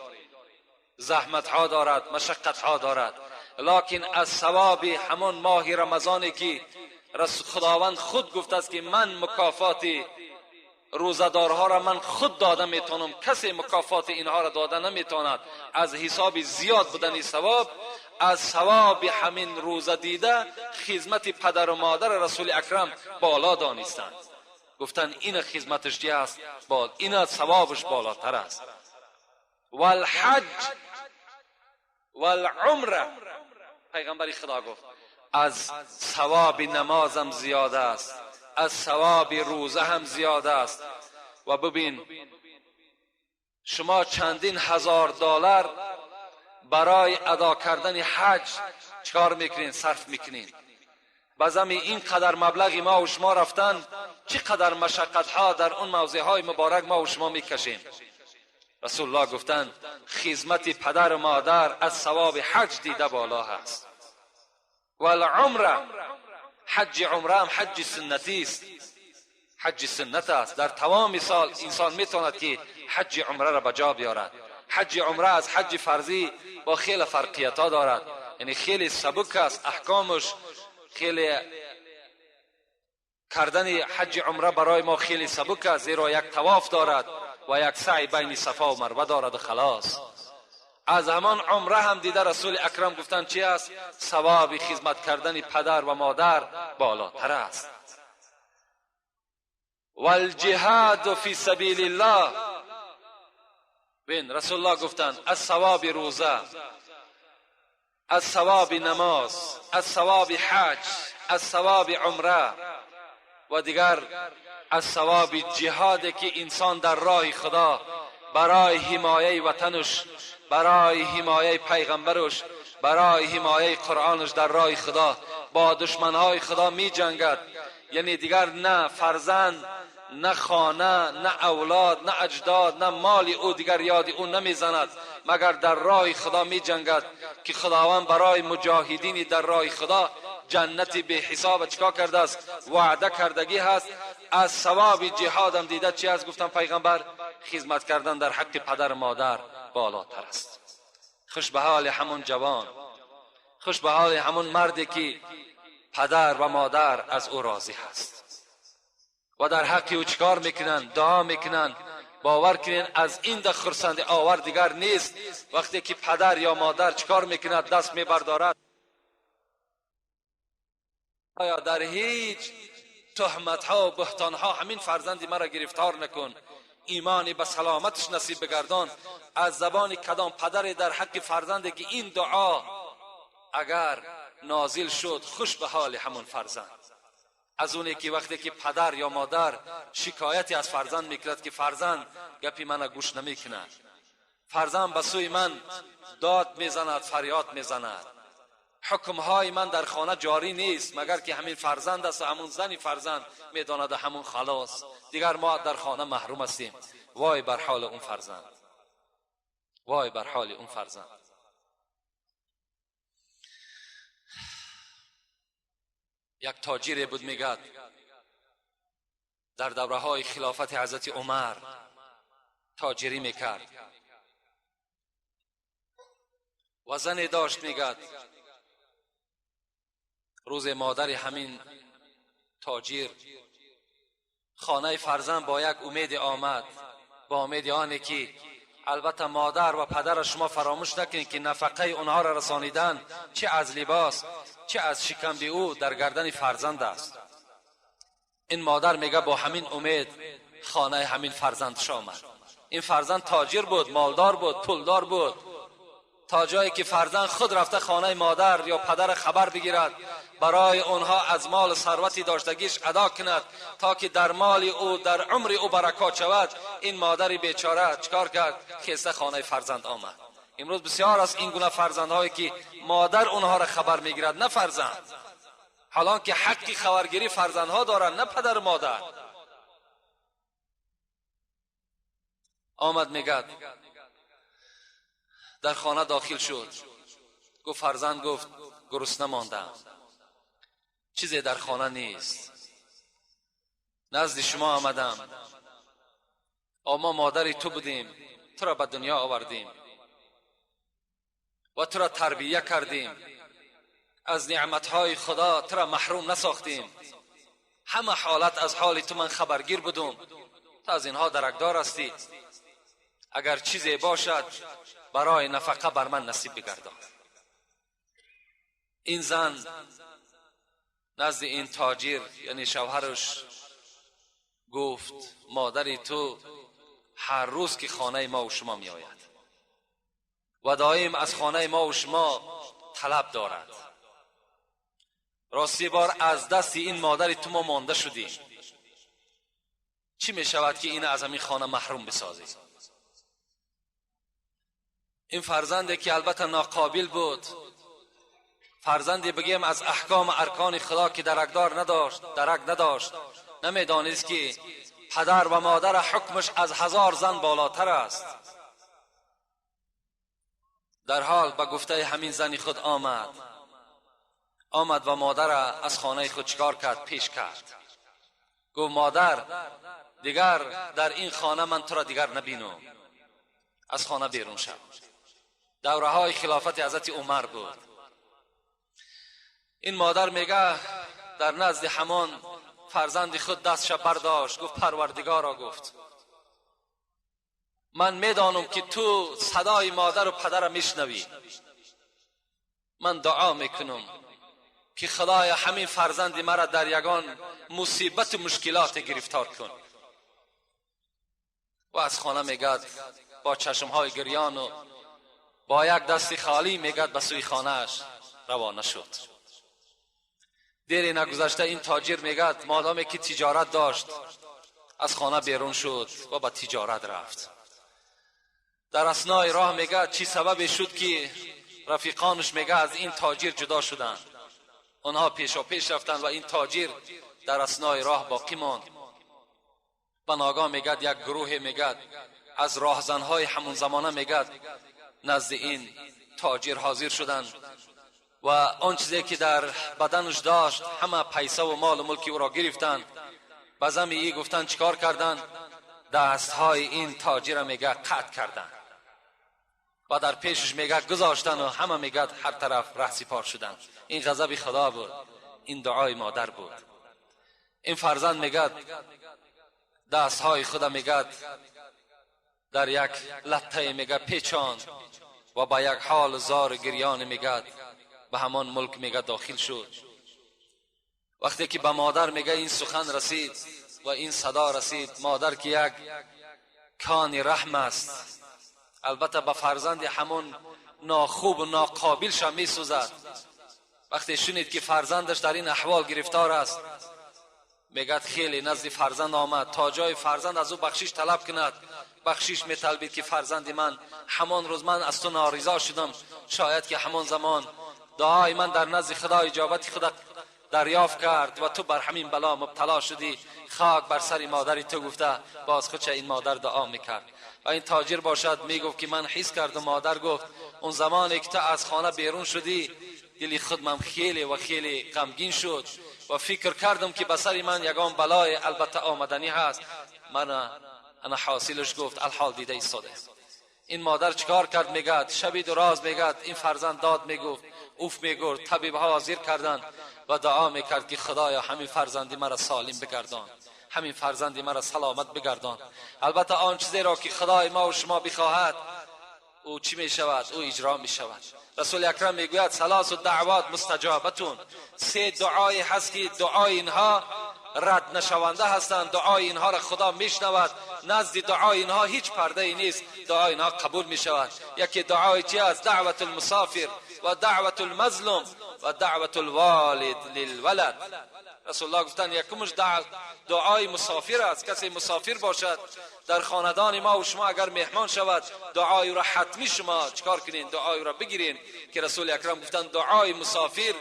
زحمت ها دارد، مشقت ها دارد، لکن از ثواب همان ماه رمضانی که خداوند خود گفته است که من مکافات روزه‌دارها را من خود داده میتونم، کسی مکافات اینها را داده نمیتواند، از حساب زیاد بودن ثواب، از ثواب همین روزه دیده خدمت پدر و مادر رسول اکرم بالا دانستند. گفتند این خدمتش چی است؟ این ثوابش بالاتر است. والحج والعمره، پیغمبر خدا گفت از ثواب نمازم زیاد است، از ثواب روزه هم زیاد است. و ببین شما چندین هزار دلار برای ادا کردن حج چکار میکنین؟ صرف میکنین. بازم این قدر مبلغ ما و شما رفتن، چقدر مشقت ها در اون موضع های مبارک ما و شما میکشیم. رسول الله گفتند خدمت پدر و مادر از ثواب حج دیده بالا هست. والعمره، حج عمره هم حج سنتی است، حج سنت است. در تمام سال انسان میتواند که حج عمره را به جا بیارد. حج عمره از حج فرضی با خیلی فرقیت ها دارد، یعنی خیلی سبک است احکامش، خیلی کردن حج عمره برای ما خیلی سبک است، زیرا یک طواف دارد و یک سعی بین صفا و مروه دارد و خلاص. از همان عمره هم دیده رسول اکرم گفتند چی است؟ ثواب خدمت کردن پدر و مادر بالاتر است. والجهاد فی سبیل الله، بین رسول الله گفتند از ثواب روزه، از ثواب نماز، از ثواب حج، از ثواب عمره و دیگر از ثواب جهاد که انسان در راه خدا برای حمایه وطنش، برای حمایه پیغمبرش، برای حمایه قرآنش در راه خدا با دشمنهای خدا می جنگد. یعنی دیگر نه فرزند، نه خانه، نه اولاد، نه اجداد، نه مال او دیگر یاد او نمیزند، مگر در راه خدا می جنگد که خداوند برای مجاهدین در راه خدا جنت به حساب چکا کرده است؟ وعده کردگی هست. از ثواب جهادم دیده چی است؟ گفتم پیغمبر خدمت کردن در حق پدر مادر بالاتر است. خوش به حال همون جوان، خوش به حال همون مردی که پدر و مادر از او راضی هست و در حق او چکار میکنن؟ دعا میکنن. باور کنین از این ده خرسند آور دیگر نیست. وقتی که پدر یا مادر چکار میکند؟ دست میبردارد. آیا در هیچ تهمت ها و بهتان ها همین فرزندی مرا گرفتار نکن، ایمانی به سلامتش نصیب بگردان. از زبان کدام پدر در حق فرزندی که این دعا اگر نازل شد، خوش به حال همون فرزند. از اونی که وقتی که پدر یا مادر شکایتی از فرزند میکرد که فرزند گپی من گوش نمیکند، فرزند به سوی من داد میزند، فریاد میزند، حکمهای من در خانه جاری نیست، مگر که همین فرزند است و همون زنی فرزند میداند و همون خلاص. دیگر ما در خانه محروم هستیم. وای بر حال اون فرزند، وای بر حال اون فرزند. یک تاجری بود میگد در دوره های خلافت حضرت عمر تاجری میکرد و زنی داشت. میگد روز مادر همین تاجر خانه فرزند با یک امید آمد، با امید آنی که البته مادر و پدر شما فراموش نکنید که نفقه اونها را رسانیدن چه از لباس چه از شکم بی او در گردن فرزند است. این مادر میگه با همین امید خانه همین فرزندش آمد. این فرزند تاجر بود، مالدار بود، پولدار بود، تا جایی که فرزند خود رفته خانه مادر یا پدر خبر بگیرد، برای اونها از مال ثروتی داشتگیش ادا کند تا که در مال او در عمر او برکات شود. این مادر بیچاره چکار کرد؟ خسته خانه فرزند آمد. امروز بسیار از این گونه فرزندهایی که مادر اونها را خبر میگیرد نه فرزند، حالان که حق خبرگیری فرزندها دارند نه پدر مادر. آمد میگد در خانه داخل شد، گفت فرزند، گفت گرسنه ماندم، چیزی در خانه نیست، نزد شما آمدم، ما مادری تو بودیم، تو را به دنیا آوردیم و تو را تربیه کردیم، از نعمتهای خدا تو را محروم نساختیم، همه حالت از حال تو من خبرگیر بودم، تو از اینها درکدار هستی، اگر چیزی باشد برای نفقه بر من نصیب بگردان. این زن نزد این تاجر یعنی شوهرش گفت مادر تو هر روز که خانه ما و شما می آید و دائم از خانه ما و شما طلب دارد، راستی بار از دست این مادر تو ما مانده شدیم، چی می شود که این از همین خانه محروم بسازی؟ این فرزندی که البته ناقابل بود، فرزندی بگیم از احکام ارکان خدا که درکدار نداشت، درک نداشت، نمیدانست که پدر و مادر حکمش از 1000 زن بالاتر است. در حال به گفته همین زنی خود آمد و مادر از خانه خود چکار کرد؟ پیش کرد. گفت مادر دیگر در این خانه من تو را دیگر نبینم، از خانه بیرون شد. دوره های خلافت حضرت عمر بود. این مادر میگه در نزد همان فرزند خود دستش برداشت، گفت پروردگارا، گفت من میدانم که تو صدای مادر و پدر میشنوی، من دعا میکنم که خدای همین فرزند مرا در یگان مصیبت و مشکلات گرفتار کن. و از خانه میگد با چشمهای گریان و با یک دست خالی میگد به سوی خانهش روانه شد. دیری نگذشته این تاجر میگد مادامی که تجارت داشت از خانه بیرون شد و به تجارت رفت. در اثنای راه میگد چی سبب شد که رفیقانش میگه از این تاجر جدا شدند، آنها پیشا پیش رفتند و این تاجر در اثنای راه باقی ماند. و ناگاه میگد یک گروه میگد از راهزنهای همون زمانه میگد نزد این تاجر حاضر شدند و آن چیزی که در بدنش داشت همه پیسه و مال و ملک او را گرفتند. به زمین ای گفتند چیکار کردند؟ دستهای این تاجر میگه قطع کردند و در پیشش میگه گذاشتن و همه میگه هر طرف ره سپار شدند. این غضب خدا بود، این دعای مادر بود. این فرزند میگه دستهای خود میگه در یک لطه میگه پیچاند و با یک حال زار گریان میگه به همان ملک میگه داخل شد. وقتی که به مادر میگه این سخن رسید و این صدا رسید، مادر که یک کان رحم است، البته به فرزند همون ناخوب و ناقابل شم میسوزد. وقتی شنید که فرزندش در این احوال گرفتار است، میگه خیلی نزد فرزند آمد تا جای فرزند از او بخشش طلب کند. بخشش میطلبید که فرزند من، همان روز من از تو نارضا شدم، شاید که همان زمان دعای من در نزد خدا اجابت خدا دریافت کرد و تو بر همین بلا مبتلا شدی، خاک بر سر مادری تو گفته باز خودش این مادر دعا میکرد. و این تاجر باشد میگفت که من حس کردم، مادر گفت اون زمانی که تو از خانه بیرون شدی دلی خود من خیلی و خیلی غمگین شد و فکر کردم که به سر من یگان بلای البته آمدنی هست. من انا حاصلش گفت الحال دیده ایستاده. این مادر چیکار کرد؟ میگد شبی دراز میگد این فرزند داد میگفت، اوف میگفت، طبیب ها حاضر کردند و دعا میکرد که خدایا همین فرزندی مرا سالم بگردان، همین فرزندی مرا سلامت بگردان. البته آن چیزی را که خدای ما و شما بخواهد او چی میشود؟ او اجرا میشود. رسول اکرم میگوید ثلاث دعوات مستجابتون، سه دعای هست که دعای اینها رد نشونده هستند، دعای اینها را خدا میشنود، نزد دعای اینها هیچ پرده ای نیست، دعای اینها قبول میشود. یکی دعای چی است؟ دعوت المسافر و دعوت المظلوم و دعوت الوالد للولد. رسول الله گفتند یکمش دعای مسافر است، کسی مسافر باشد در خاندان ما و شما اگر مهمان شود دعای را حتمی شما چکار کنین؟ دعای را بگیرین که رسول اکرم گفتند دعای مسافر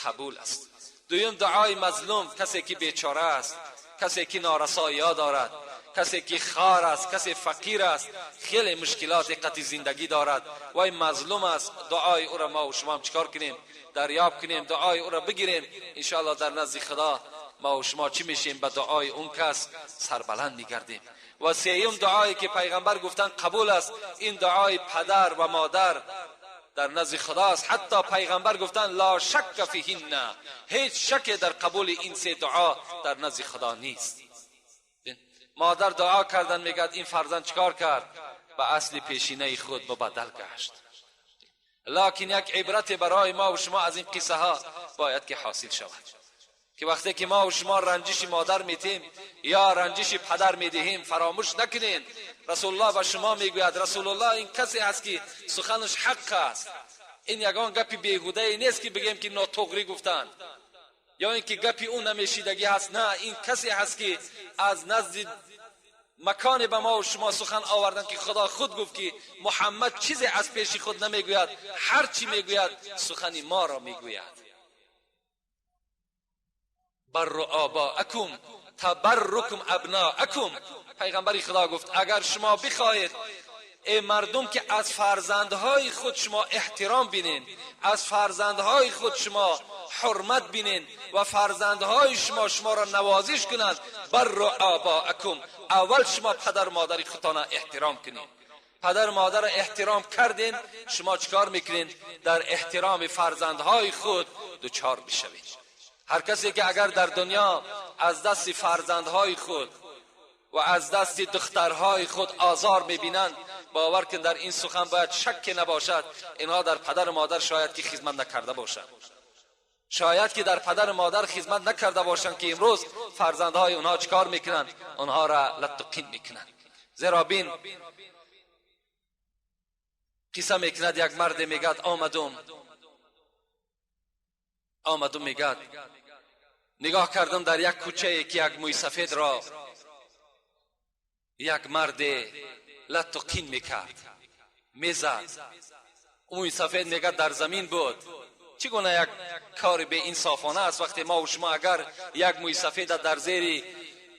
قبول است. دویم دعای مظلوم، کسی که بیچاره است، کسی که نارسایی دارد، کسی که خار است، کسی فقیر است، خیلی مشکلات قطعی زندگی دارد و این مظلوم است، دعای او را ما و شما هم چکار کنیم؟ دریاب کنیم، دعای او را بگیریم، انشاءالله در نزد خدا ما و شما چی میشیم؟ به دعای اون کس سربلند میگردیم. و سیوم دعایی که پیغمبر گفتن قبول است، این دعای پدر و مادر در نزد خداست. حتی پیغمبر گفتن لا شک فیهن، هیچ شک در قبول این سه دعا در نزد خدا نیست. مادر دعا کردن میگد این فرزند چکار کرد؟ به اصل پیشینه خود مبدل گشت. لکن یک عبرت برای ما و شما از این قصه ها باید که حاصل شود که وقتی که ما و شما رنجش مادر میتیم یا رنجش پدر میدهیم فراموش نکنین رسول الله به شما میگوید، رسول الله این کسی است که سخنش حق است، این یگان گپی بیهوده نیست که بگیم که ناتغری گفتند یا اینکه گپی اون نمیشیدگی هست، نه، این کسی هست که از نزد مکان به ما و شما سخن آوردن که خدا خود گفت که محمد چیزی از پیش خود نمیگوید، هر چی میگوید سخن ما را میگوید. بر آباءکم تبرکم ابناءکم، پیغمبر خدا گفت اگر شما بخواهید ای مردم که از فرزندهای خود شما احترام بینین، از فرزندهای خود شما حرمت بینین و فرزندهای شما شما را نوازش کنند، بر آباءکم، اول شما پدر مادر خودتان احترام کنین. پدر مادر احترام کردین، شما چکار میکنین؟ در احترام فرزندهای خود دچار میشوید. هر کسی که اگر در دنیا از دست فرزندهای خود و از دست دخترهای خود آزار میبینند، باور کن در این سخن باید شک نباشد، اینها در پدر و مادر شاید که خدمت نکرده باشند، شاید که در پدر و مادر خدمت نکرده باشند که امروز فرزندهای اونها چکار میکنند؟ اونها را لت و قین میکنند. زیرا بین قصه میکند یک مرد میگد آمدم میگد نگاه کردم در یک کوچه که یک موی سفید را یک مرد لت و قین میکرد، میزد. موی سفید میگد در زمین بود. چگونه یک کار به انصافانه است وقتی ما و شما اگر یک موی سفید در زیر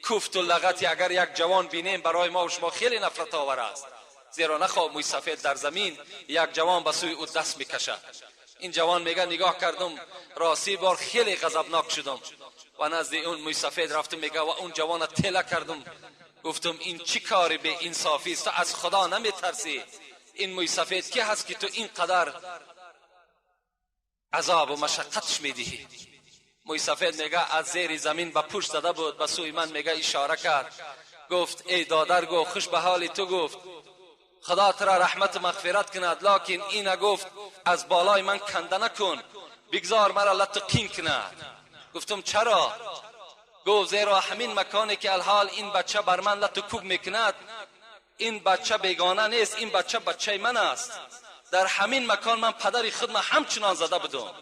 کوفت و لغتی اگر یک جوان بینیم برای ما و شما خیلی نفرت آور است، زیرا نخواه موی سفید در زمین یک جوان به سوی او دست میکشد. این جوان میگه نگاه کردم راستی بار خیلی غضبناک شدم و نزد اون موی سفید رفتم، میگه و اون جوان تله کردم، گفتم این چی کاری به انصافی است؟ تو از خدا نمیترسی؟ این موی سفید کی هست که تو اینقدر عذاب و مشقتش میدهی؟ موی سفید میگه از زیر زمین به پشت زده بود، به سوی من میگه اشاره کرد، گفت ای دادر، گفت خوش به حال تو، گفت خدا تو را رحمت و مغفرت کند، لکن این گفت از بالای من کنده نکن، بگذار مرا لت و قین کند. گفتم چرا؟ گفت زیرا همین مکانی که الحال این بچه بر من لت و کوب میکند، این بچه بیگانه نیست، این بچه بچه من است، در همین مکان من پدر خود من همچنان زده بودم،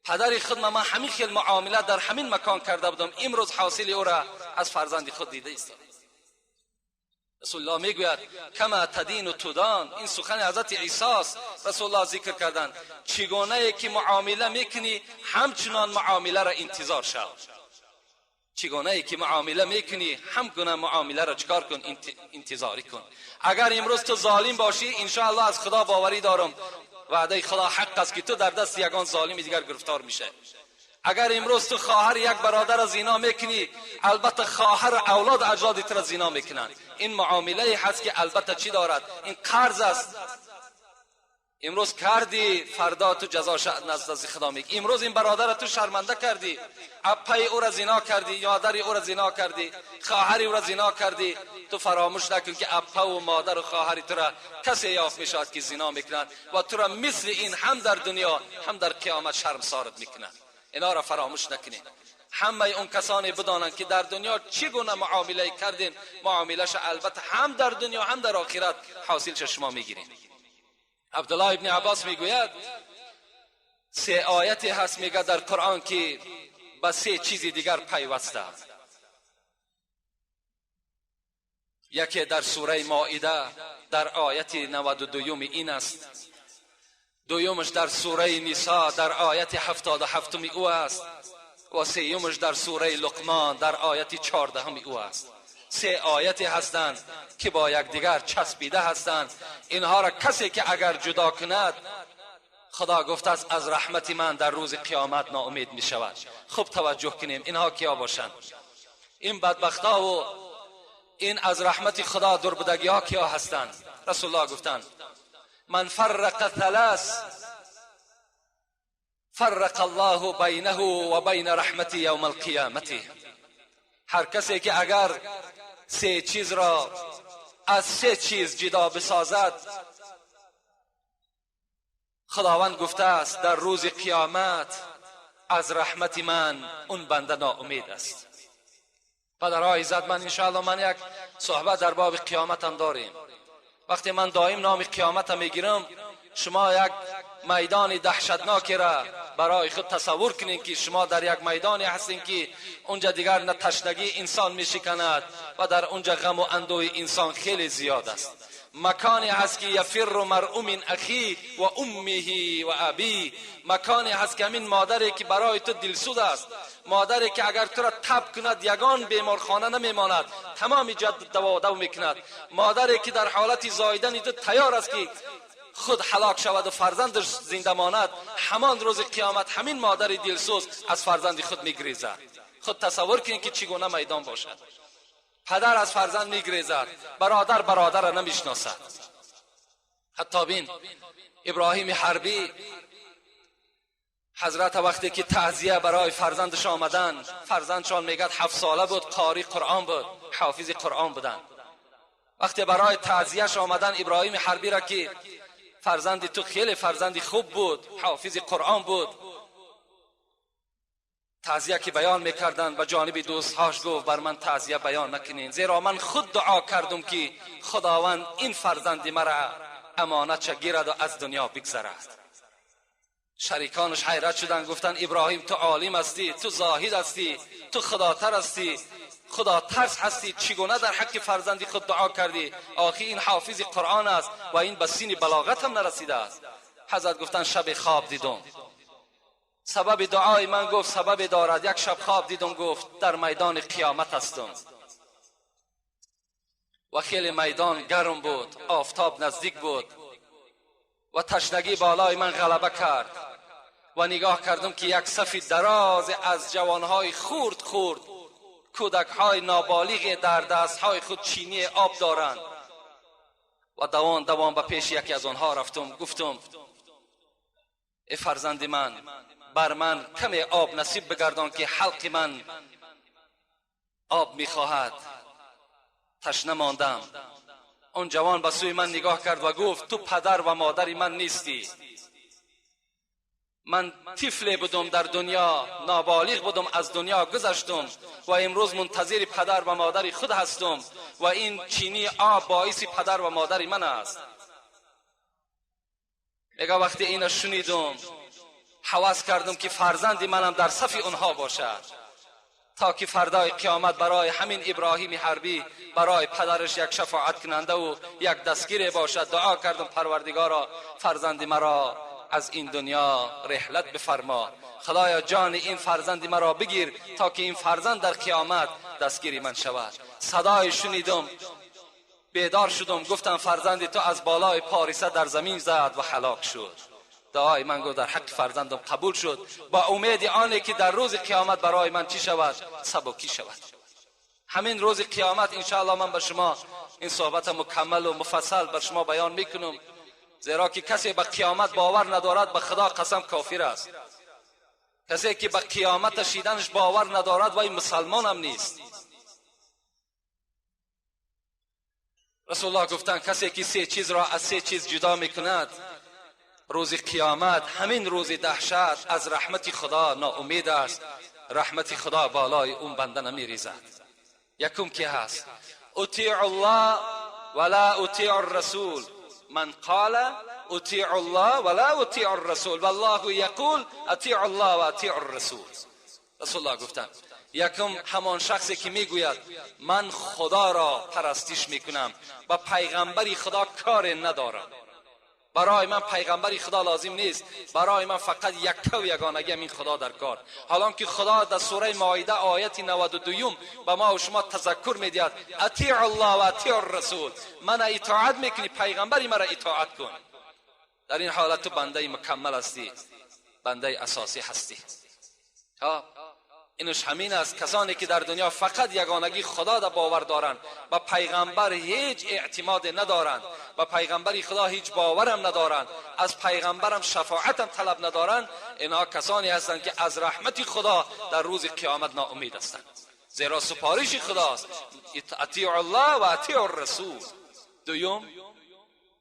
پدر خود من همین خیل معامله در همین مکان کرده بودم، امروز حاصل او را از فرزند خود دیده است. رسول الله میگوید کما تدین و تودان. این سخن حضرت عیسی است. رسول الله ذکر کردند چگونه که معامله میکنی همچنان معامله را انتظار شو. چگونه که معامله میکنی هم گونه معامله را چکار کن؟ انتظاری کن. اگر امروز تو ظالم باشی انشاءالله از خدا باوری دارم وعده خدا حق است که تو در دست یگان ظالم دیگر گرفتار میشه. اگر امروز تو خواهر یک برادر زنا میکنی البته خواهر اولاد اجداد تو را زنا میکنند. این معامله هست که البته چی دارد؟ این قرض است. امروز کردی فردا تو جزاش نزد خدا میگی. امروز این برادر تو شرمنده کردی، اپای او را زنا کردی، یادر او را زنا کردی، خواهر او را زنا کردی. تو فراموش نکن که اپا و مادر و خواهر تو را کسی یافت میشود که زنا میکنند و تو را مثل این هم در دنیا هم در قیامت شرمسارت میکنند. اینا را فراموش نکنید. همه اون کسانی بدانند که در دنیا چگونه معامله کردین، معامله‌ش البته هم در دنیا هم در آخرت حاصلش شما میگیرین. عبدالله ابن عباس میگوید سه آیتی هست میگه در قرآن که به سه چیز دیگر پیوسته. یکی در سوره مائده در آیت 92 این است، دویمش در سوره نساء در آیت 77 او است و سیومش در سوره لقمان در آیت 14 او است. سه آیتی هستند که با یکدیگر چسبیده هستند. اینها را کسی که اگر جدا کند خدا گفته است از رحمت من در روز قیامت ناامید می شود. خوب توجه کنیم اینها کیا باشند. این بدبختا و این از رحمت خدا دوربودگی ها کیا هستند؟ رسول الله گفتند من فرق ثلاث فرق الله بینه و بین رحمتی یوم القیامت. هر کسی که اگر سه چیز را از سه چیز جدا بسازد خداوند گفته است در روز قیامت از رحمت من اون بنده ناامید است. پدرهای عزت من، انشاءالله من یک صحبت در باب قیامت هم داریم. وقتی من دائم نام قیامت میگیرم شما یک میدان دهشتناکی را برای خود تصور کنین که شما در یک میدانی هستین که اونجا دیگر نه تشنگی انسان میشکند و در اونجا غم و اندوه انسان خیلی زیاد است. مکانی هست که یفر مرء من اخی و امه و ابی. مکانی هست که همین مادری که برای تو دلسوز است، مادری که اگر تو را تب کند یگان بیمارخانه نمیماند، تمام جد دوا دو میکند، مادری که در حالت زایدن تو تیار است که خود هلاک شود و فرزندش زنده ماند، همان روز قیامت همین مادر دلسوز از فرزند خود میگریزد. خود تصور کنید که چگونه میدان باشد. پدر از فرزند میگریزد، برادر برادر را نمیشناسد. حتی بین ابراهیم حربی حضرت وقتی که تعزیه برای فرزندش آمدن، فرزندشان میگد 7 ساله بود، قاری قرآن بود، حافظ قرآن بودن. وقتی برای تعزیهش آمدن ابراهیم حربی را که فرزند تو خیلی فرزندی خوب بود، حافظ قرآن بود، تعزیه که بیان میکردن به جانب دوستهاش گفت بر من تعزیه بیان نکنین، زیرا من خود دعا کردم که خداوند این فرزند مرا امانت گیرد و از دنیا بگذرد. شریکانش حیرت شدن، گفتن ابراهیم تو عالم هستی، تو زاهد هستی، تو خداتر هستی، خدا ترس هستی، چگونه در حق فرزندی خود دعا کردی؟ آخی این حافظ قرآن است و این به سین بلاغت هم نرسیده است. حضرت گفتن شب خواب دیدم، سبب دعای من گفت سبب دارد. یک شب خواب دیدم، گفت در میدان قیامت هستم و خیلی میدان گرم بود، آفتاب نزدیک بود و تشنگی بالای من غلبه کرد و نگاه کردم که یک صف دراز از جوانهای خورد خورد، کودکهای نابالغ در دستهای خود چینی آب دارند و دوان دوان به پیش یکی از آنها رفتم، گفتم ای فرزند من، بر من کمی آب نصیب بگردان که حلق من آب میخواهد، تشنه ماندم. آن جوان به سوی من نگاه کرد و گفت تو پدر و مادر من نیستی، من طفل بودم در دنیا، نابالغ بودم، از دنیا گذشتم و امروز منتظر پدر و مادر خود هستم و این چینی آب باعث پدر و مادر من است. میگه وقتی اینو شنیدم هوس کردم که فرزند منم در صف اونها باشد. تا که فردای قیامت برای همین ابراهیم حربی، برای پدرش یک شفاعت کننده و یک دستگیر باشد. دعا کردم پروردگارا فرزند مرا از این دنیا رحلت بفرما، خدایا جان این فرزند مرا بگیر تا که این فرزند در قیامت دستگیری من شود. صدای شنیدم، بیدار شدم، گفتم فرزند تو از بالای پاریسه در زمین زد و هلاک شد. دعای من گفت در حق فرزندم قبول شد، با امید آنه که در روز قیامت برای من چی شود؟ سبکی شود. همین روز قیامت انشاءالله من به شما این صحبت مکمل و مفصل بر شما بیان میکنم، زیرا که کسی به قیامت باور ندارد به خدا قسم کافر است. کسی که به قیامت شیدنش باور ندارد وای مسلمان هم نیست. رسول الله گفتند کسی که سه چیز را از سه چیز جدا میکند، روز قیامت همین روز دهشت از رحمت خدا ناامید است، رحمت خدا بالای اون بنده نمیریزد. یکم که هست اطیع الله ولا اطیع الرسول، من قال اطیع الله ولا اطیع الرسول والله یقول اطیع الله و اطیع الرسول. رسول الله گفتند یکم همان شخصی که میگوید من خدا را پرستش میکنم و پیغمبری خدا کار ندارم، برای من پیغمبری خدا لازم نیست، برای من فقط یک و یگانگی این خدا در کار. حالان که خدا در سوره مائده آیت 92 به ما و شما تذکر میدهد اطیع الله و اطیع الرسول، من اطاعت میکنی پیغمبری مرا اطاعت کن. در این حالت تو بنده مکمل هستی، بنده اساسی هستی. اینش همین است، کسانی که در دنیا فقط یگانگی خدا را باور دارند و پیغمبر هیچ اعتماد ندارند و پیغمبر خدا هیچ باورم ندارند، از پیغمبرم شفاعتم طلب ندارند، اینها کسانی هستند که از رحمت خدا در روز قیامت ناامید هستند، زیرا سپارش خداست اطیع الله و اطیع الرسول.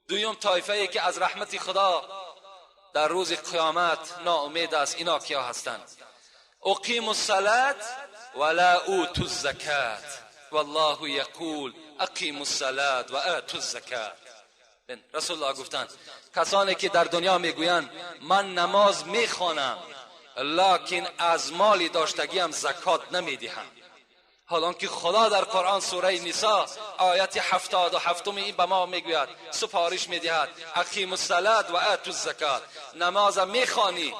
دویم طایفه ای که از رحمت خدا در روز قیامت ناامید است، اینا کیا هستند؟ اقیم الصلاة ولا اوتوا الزکاة والله یقول اقیم الصلاة و آتوا الزکاة. رسول الله گفتند کسانی که در دنیا میگویند من نماز میخوانم لکن از مال داشتگیم زکات نمیدهم، حالان که خدا در قرآن سوره نساء آیت 77 این به ما میگوید، سفارش میدهد اقیم الصلاة و آتوا الزکاة، نماز میخوانی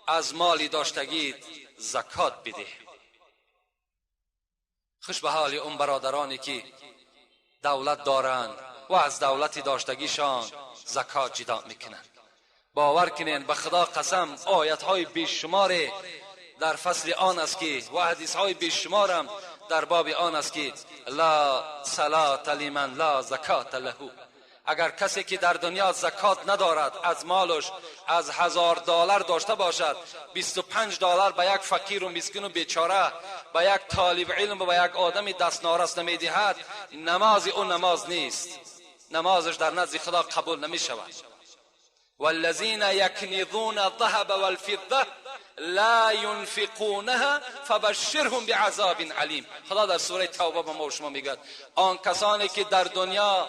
از مال داشتگیت زکات بده. خوش به حال اون برادرانی که دولت دارند و از دولت داشتگیشان زکات جدا میکنند. باور کنین به خدا قسم آیت های بیشمار در فصل آن است که و حدیث های بیشمارم در باب آن است که لا صلاة لمن لا زکات له. اگر کسی که در دنیا زکات ندارد از مالش از $1000 داشته باشد، $25 به یک فقیر و مسکین و بیچاره، به یک طالب علم و به یک آدم دست نارس نمیدهد، نماز او نماز نیست، نمازش در نزد خدا قبول نمی شود. والذین یکنزون الذهب والفضة لا ينفقونها فبشرهم بعذاب علیم. خدا در سوره توبه به ما و شما میگوید آن کسانی که در دنیا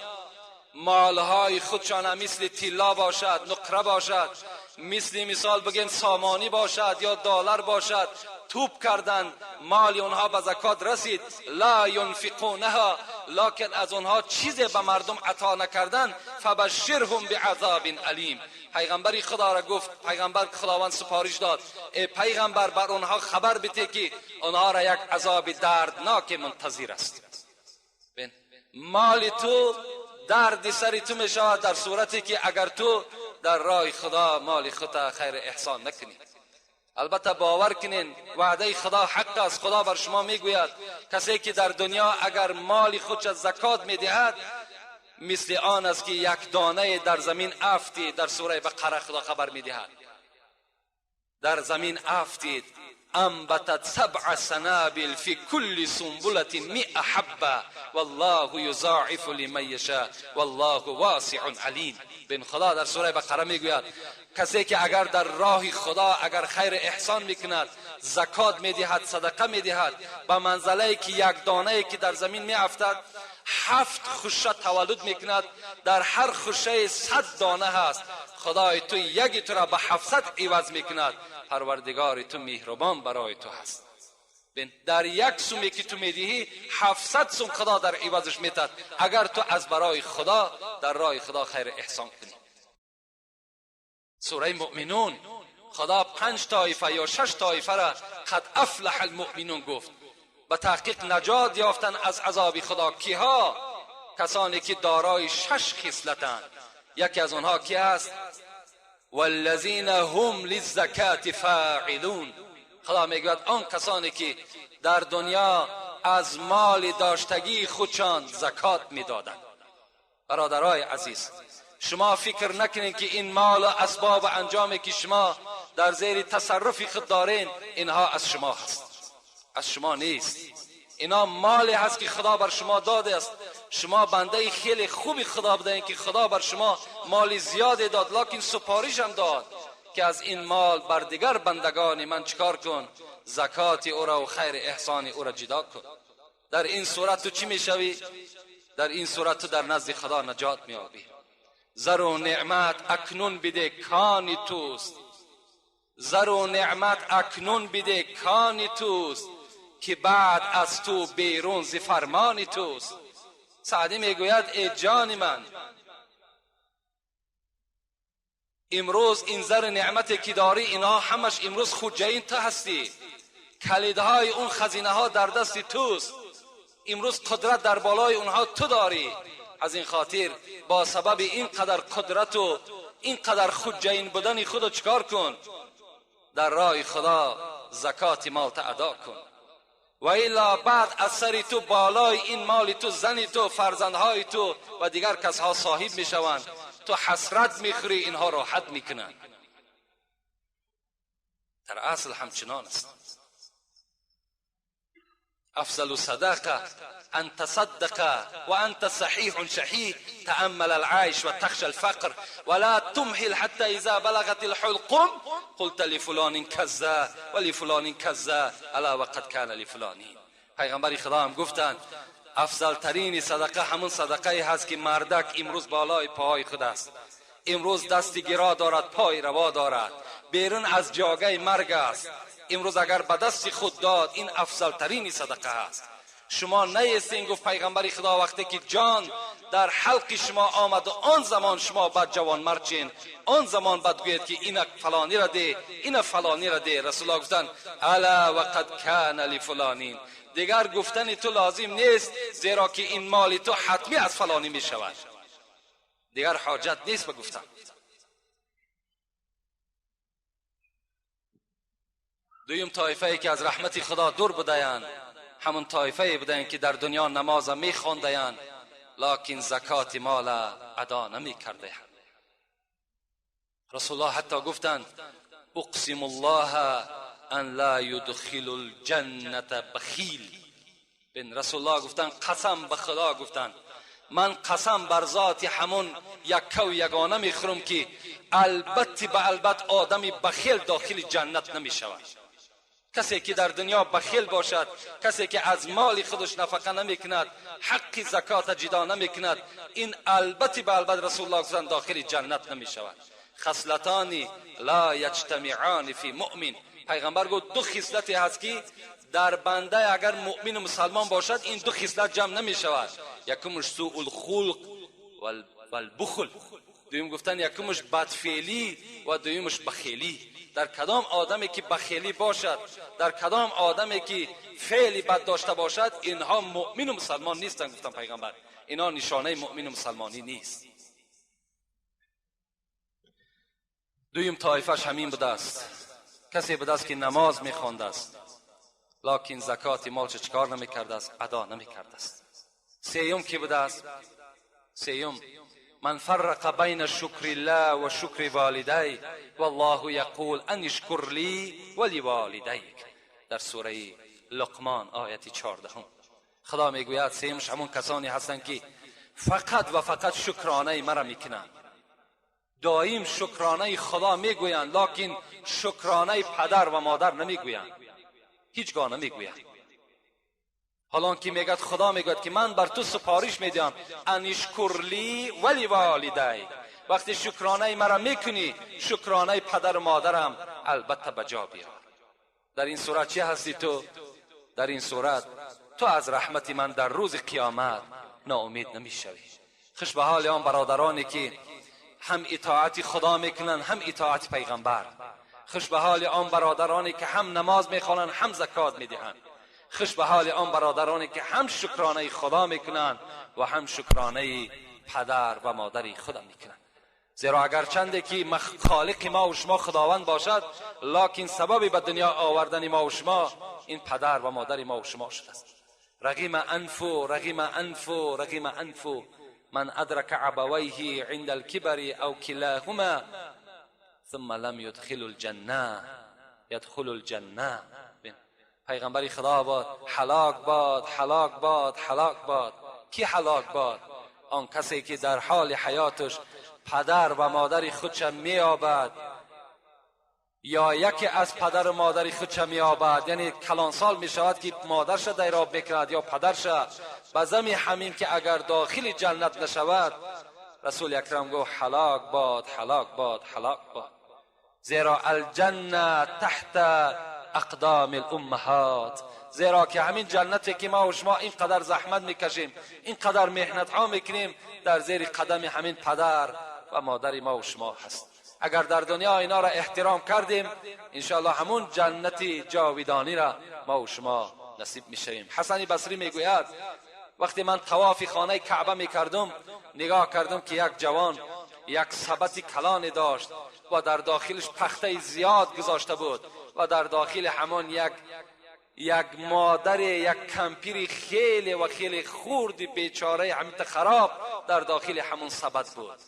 مالهای خودشان مثل طلا باشد، نقره باشد، مثل مثال بگیم سامانی باشد یا دلار باشد، توپ کردند، مال اونها به زکات رسید، لا ینفقونها، لکن از اونها چیزی به مردم عطا نکردند، فبشرهم بعذاب علیم. پیغمبر خدا را گفت، پیغمبر خداوند سفارش داد ای پیغمبر بر اونها خبر بده که اونها را یک عذاب دردناک منتظر است. مال تو درد سر تو می شود در صورتی که اگر تو در راه خدا مال خود خیر احسان نکنی. البته باور کنین وعده خدا حق است. خدا بر شما میگوید کسی که در دنیا اگر مال خودش زکات میدهد مثل آن است که یک دانه در زمین افتید. در سوره بقره خدا خبر میدهد در زمین افتید، انبتت 7 سنابل فی کل سنبلة 100 حبة والله یضاعف لمن یشاء والله واسع علیم. بین خدا در سوره بقره میگوید کسی که اگر در راه خدا اگر خیر احسان میکند، زکات میدهد، صدقه میدهد، به منزله که یک دانه که در زمین میافتد 7 خوشه تولد میکند، در هر خوشه 100 دانه هست، خدای تو یکی تو را به 700 عوض میکند، پروردگار تو مهربان برای تو هست. در یک سومی که تو میدهی 700 سوم خدا در عوضش میتد اگر تو از برای خدا در راه خدا خیر احسان کنی. سوره مؤمنون خدا 5 طایفه یا 6 طایفه را قد افلح المؤمنون گفت. به تحقیق نجات یافتن از عذاب خدا کیها؟ کسانی که دارای 6 خصلتند. یکی از آنها کی است؟ والذین هم للزکات فاعلون. خدا میگوید آن کسانی که در دنیا از مال داشتگی خودشان زکات میدادند. برادرای عزیز، شما فکر نکنید که این مال و اسباب و انجامی که شما در زیر تصرف خود دارین اینها از شما هست. از شما نیست. اینا مالی هست که خدا بر شما داده است. شما بنده خیلی خوبی خدا بودین که خدا بر شما مال زیادی داد، لکن سپارش هم داد که از این مال بر دیگر بندگان من چکار کن؟ زکات او را و خیر احسان او را جدا کن. در این صورت تو چی میشوی؟ در این صورت تو در نزد خدا نجات میابی. زر و نعمت اکنون بده کانی توست، زر و نعمت اکنون بده کانی توست، که بعد از تو بیرون ز فرمان توست. سعدی میگوید ای جان من، امروز این زر نعمتی که داری اینها همش امروز خودجین تو هستی، کلیدهای اون خزینه ها در دست توست، امروز قدرت در بالای اونها تو داری. از این خاطر با سبب این قدر قدرت و این قدر خودجین بودن خودو چکار کن؟ در راه خدا زکات مال ادا کن. و الا بعد از سر تو بالای این مال تو زن تو فرزندهای تو و دیگر کسها صاحب میشوند، تو حسرت میخوری، اینها راحت میکنند. در اصل همچنان است. افضل صدقه ان تصدق وانت صحيح شحيح، تأمل العيش وتخشى الفقر ولا تمهل حتى اذا بلغت الحلقم قلت لفلان كذا ولفلان كذا الا وقد كان لفلان. پیغمبر خدا هم گفتند افضل ترین صدقه همون صدقه هست که مردک امروز بالای پاهای خود است، امروز دست گرا دارد، پای روا دارد، بیرون از جاگه مرگ است، امروز اگر به دست خود داد این افضل ترین صدقه است. شما نیستین، گفت پیغمبر خدا، وقتی که جان در حلق شما آمد و آن زمان شما بعد جوان مرچین، آن زمان بعد گوید که این فلانی را ده، این فلانی را ده. رسول الله گفتند الا وقد کان لفلانین، دیگر گفتن تو لازم نیست، زیرا که این مال تو حتمی از فلانی می شود، دیگر حاجت نیست به گفتن. دویم طایفه ای که از رحمت خدا دور بودند همون طایفه بودند که در دنیا نماز می خواندند لکن زکات مال ادا نمی کردند. رسول الله حتی گفتند اقسم الله ان لا يدخل الجنة بخیل. بن رسول الله گفتند قسم به خدا، گفتند من قسم بر ذات همون یکه و یگانه میخورم که البته به البته آدم بخیل داخل جنت نمی شود. کسی که در دنیا بخیل باشد، کسی که از مال خودش نفقه نمی کند، حق زکات جدا نمی کند، این البته به البته رسول الله گفتند داخل جنت نمی شود. خصلتان لا یجتمعان فی مؤمن. پیغمبر گفت دو خصلتی هست که در بنده اگر مؤمن و مسلمان باشد این دو خصلت جمع نمی شود. یکمش سوء الخلق والبخل، دویم گفتن یکمش بدفعلی و دویمش بخیلی. در کدام آدمی که بخیلی باشد، در کدام آدمی که فعلی بد داشته باشد، اینها مؤمن و مسلمان نیستند. گفتن پیغمبر اینها نشانه مؤمن و مسلمانی نیست. دویم طایفش همین بوده است، کسی بوده است که نماز میخوانده است لکن زکات مالش چکار نمیکرده است، ادا نمیکرده است. سیوم کی بوده است؟ سیوم من فرق بین شکر الله و شکر والدی والله یقول ان اشکر لی ولوالدیک. در سوره لقمان آیت 14 خدا میگوید سیمش همون کسانی هستند که فقط و فقط شکرانه مرا میکنند، دائم شکرانه خدا میگویند لکن شکرانه پدر و مادر نمیگویند، هیچگاه نمیگویند. حالا که میگد خدا میگوید که من بر تو سپارش میدم ان اشکر لی ولی والدی، وقتی شکرانه مرا میکنی شکرانه پدر و مادرم البته به جا بیار. در این صورت چی هستی تو؟ در این صورت تو از رحمت من در روز قیامت ناامید نمیشوی. خوش به حال آن برادرانی که هم اطاعت خدا میکنن، هم اطاعت پیغمبر. خوش به حال آن برادرانی که هم نماز میخوانند، هم زکات میدهند. خوش به حال آن برادرانی که هم شکرانه خدا میکنند و هم شکرانه پدر و مادر خدا میکنند. زیرا اگر چنده که خالق ما و شما خداوند باشد، لکن سبب به دنیا آوردن ما و شما این پدر و مادر ما و شما شده است. رغم انف، رغم انف، رغم انف من ادرک ابویه عند الكبر او کلاهما ثم لم يدخل الجنه يدخل الجنه. پیغمبر خدا باد، هلاک باد، هلاک باد، هلاک باد. کی هلاک باد؟ آن کسی که در حال حیاتش پدر و مادر خودش میابد یا یکی از پدر و مادر خودش میابد، یعنی کلانسال میشود که مادرش دیراب میکند یا پدرش، به زمی همین که اگر داخل جنت نشود، رسول اکرم گفت هلاک باد، هلاک باد، هلاک باد. زیرا الجنه تحت اقدام الامهات. زیرا که همین جنتی که ما و شما اینقدر زحمت میکشیم، اینقدر محنت ها میکنیم، در زیر قدم همین پدر و مادر ما و شما هست. اگر در دنیا اینا را احترام کردیم، انشاءالله همون جنت جاویدانی را ما و شما نصیب میشویم. حسن بصری میگوید وقتی من طواف خانه کعبه میکردم، نگاه کردم که یک جوان یک سبد کلان داشت و در داخلش پخته زیاد گذاشته بود و در داخل همان یک مادر، یک کمپیر خیلی و خیلی خورد بیچاره همین خراب در داخل همون سبد بود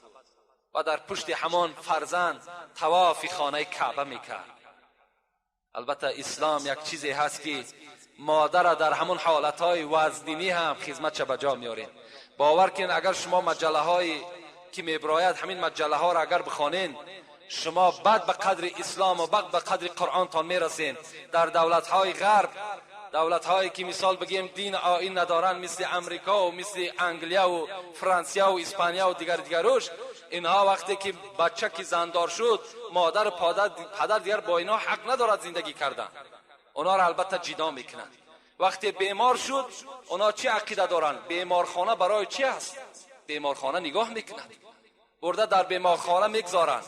و در پشت همان فرزند طواف خانه کعبه میکرد. البته اسلام یک چیزی هست که مادر در همون حالتهای وزنینی هم خدمت به جا میاریم. باور کن اگر شما مجله های که میبراید، همین مجله ها را اگر بخوانین، شما بعد به قدر اسلام و بعد به قدر قرآن تان میرسین. در دولت های غرب، دولت هایی که مثال بگیم دین آیین ندارن، مثل امریکا و مثل انگلیا و فرانسیا و اسپانیا و دیگر دیگروش، اینها وقتی که بچه که زندار شد، مادر پدر دیگر با اینها حق ندارد زندگی کردن، اونا را البته جدا میکنن. وقتی بیمار شد، اونا چی عقیده دارن؟ بیمارخانه برای چی است؟ بیمارخانه نگاه میکنند، برده در بیمارخانه میگذارن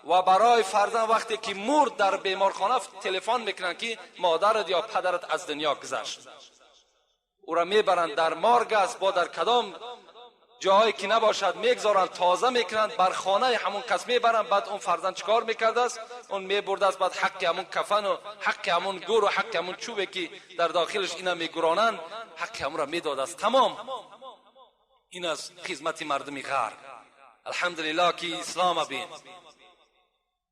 و برای فرزند وقتی که مرد در بیمارخانه تلفن میکنن که مادرت یا پدرت از دنیا گذشت. او را میبرند، در مارگ است با در کدام جایی که نباشد میگذارند، تازه میکنند، بر خانه همون کس میبرند. بعد اون فرزند چیکار میکرده است؟ اون میبرده است، بعد حق همون کفن و حق همون گور و حق همون چوبه که در داخلش اینا میگورانند، حق همون را میداد است. تمام. این از خدمت مردم غرب. الحمدلله که اسلام بین،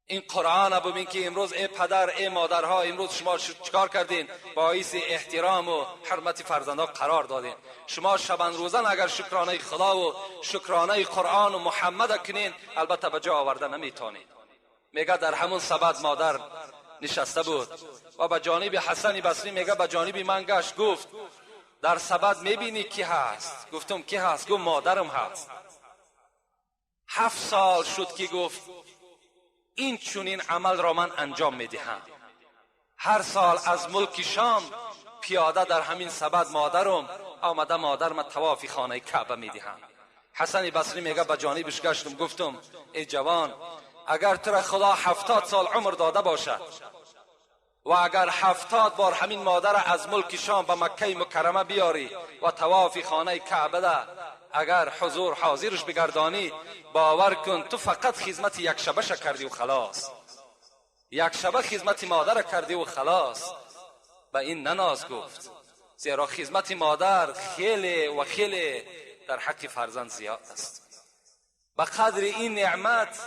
این قرآن ببین که امروز ای پدر، ای مادرها، امروز شما چیکار کردین؟ باعث احترام و حرمت فرزندها قرار دادین. شما شبان روزن اگر شکرانه خدا و شکرانه قرآن و محمد کنین، البته به جا آورده نمیتونید. میگه در همون سبد مادر نشسته بود و به جانب حسن بصری، میگه به جانب من گشت، گفت در سبد میبینی کی هست؟ گفتم کی هست؟ گفت مادرم هست. 7 سال شد که گفت این چونین عمل را من انجام میدهم. هر سال از ملک شام پیاده در همین سبد مادرم آمده، مادرم طواف خانه کعبه میدهم. حسن بصری میگه به جانبش گشتم، گفتم ای جوان، اگر تو را خدا 70 سال عمر داده باشد و اگر 70 بار همین مادر از ملک شام به مکه مکرمه بیاری و طواف خانه کعبه ده اگر حضور حاضرش بگردانی، باور کن تو فقط خدمت یک شبه کردی و خلاص. یک شبه خدمت مادر کردی و خلاص. به این نناز گفت، زیرا خدمت مادر خیلی و خیلی در حق فرزند زیاد است. به قدر این نعمت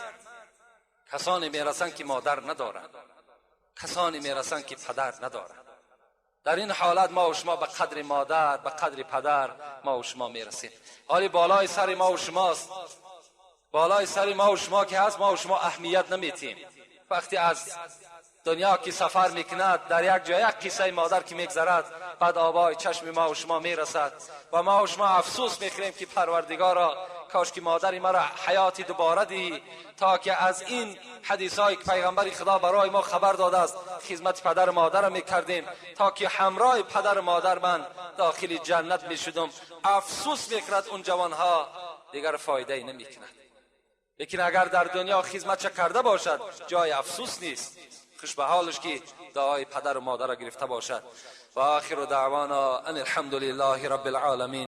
کسانی میرسند که مادر ندارند، کسانی میرسند که پدر ندارند. در این حالت ما و شما به قدر مادر، به قدر پدر ما و شما میرسیم. حالی بالای سر ما و شماست، بالای سر ما و شما که هست، ما و شما اهمیت نمیتیم. وقتی از دنیا که سفر میکند، در یک جای یک قصه مادر که میگذرد، بعد آبای چشم ما و شما میرسد و ما و شما افسوس میخوریم که پروردگارا، کاش که مادر مرا حیات دوباره دی تا که از این حدیث که پیغمبر خدا برای ما خبر داده است خدمت پدر و مادر میکردیم تا که همراه پدر و مادر من داخل جنت میشدم. افسوس میکرد اون جوانها، دیگر فایده ای نمیکند. لیکن اگر در دنیا خدمت چه کرده باشد جای افسوس نیست. خوش به حالش که دعای پدر و مادر را گرفته باشد. و آخر دعوانا ان الحمد لله رب العالمین.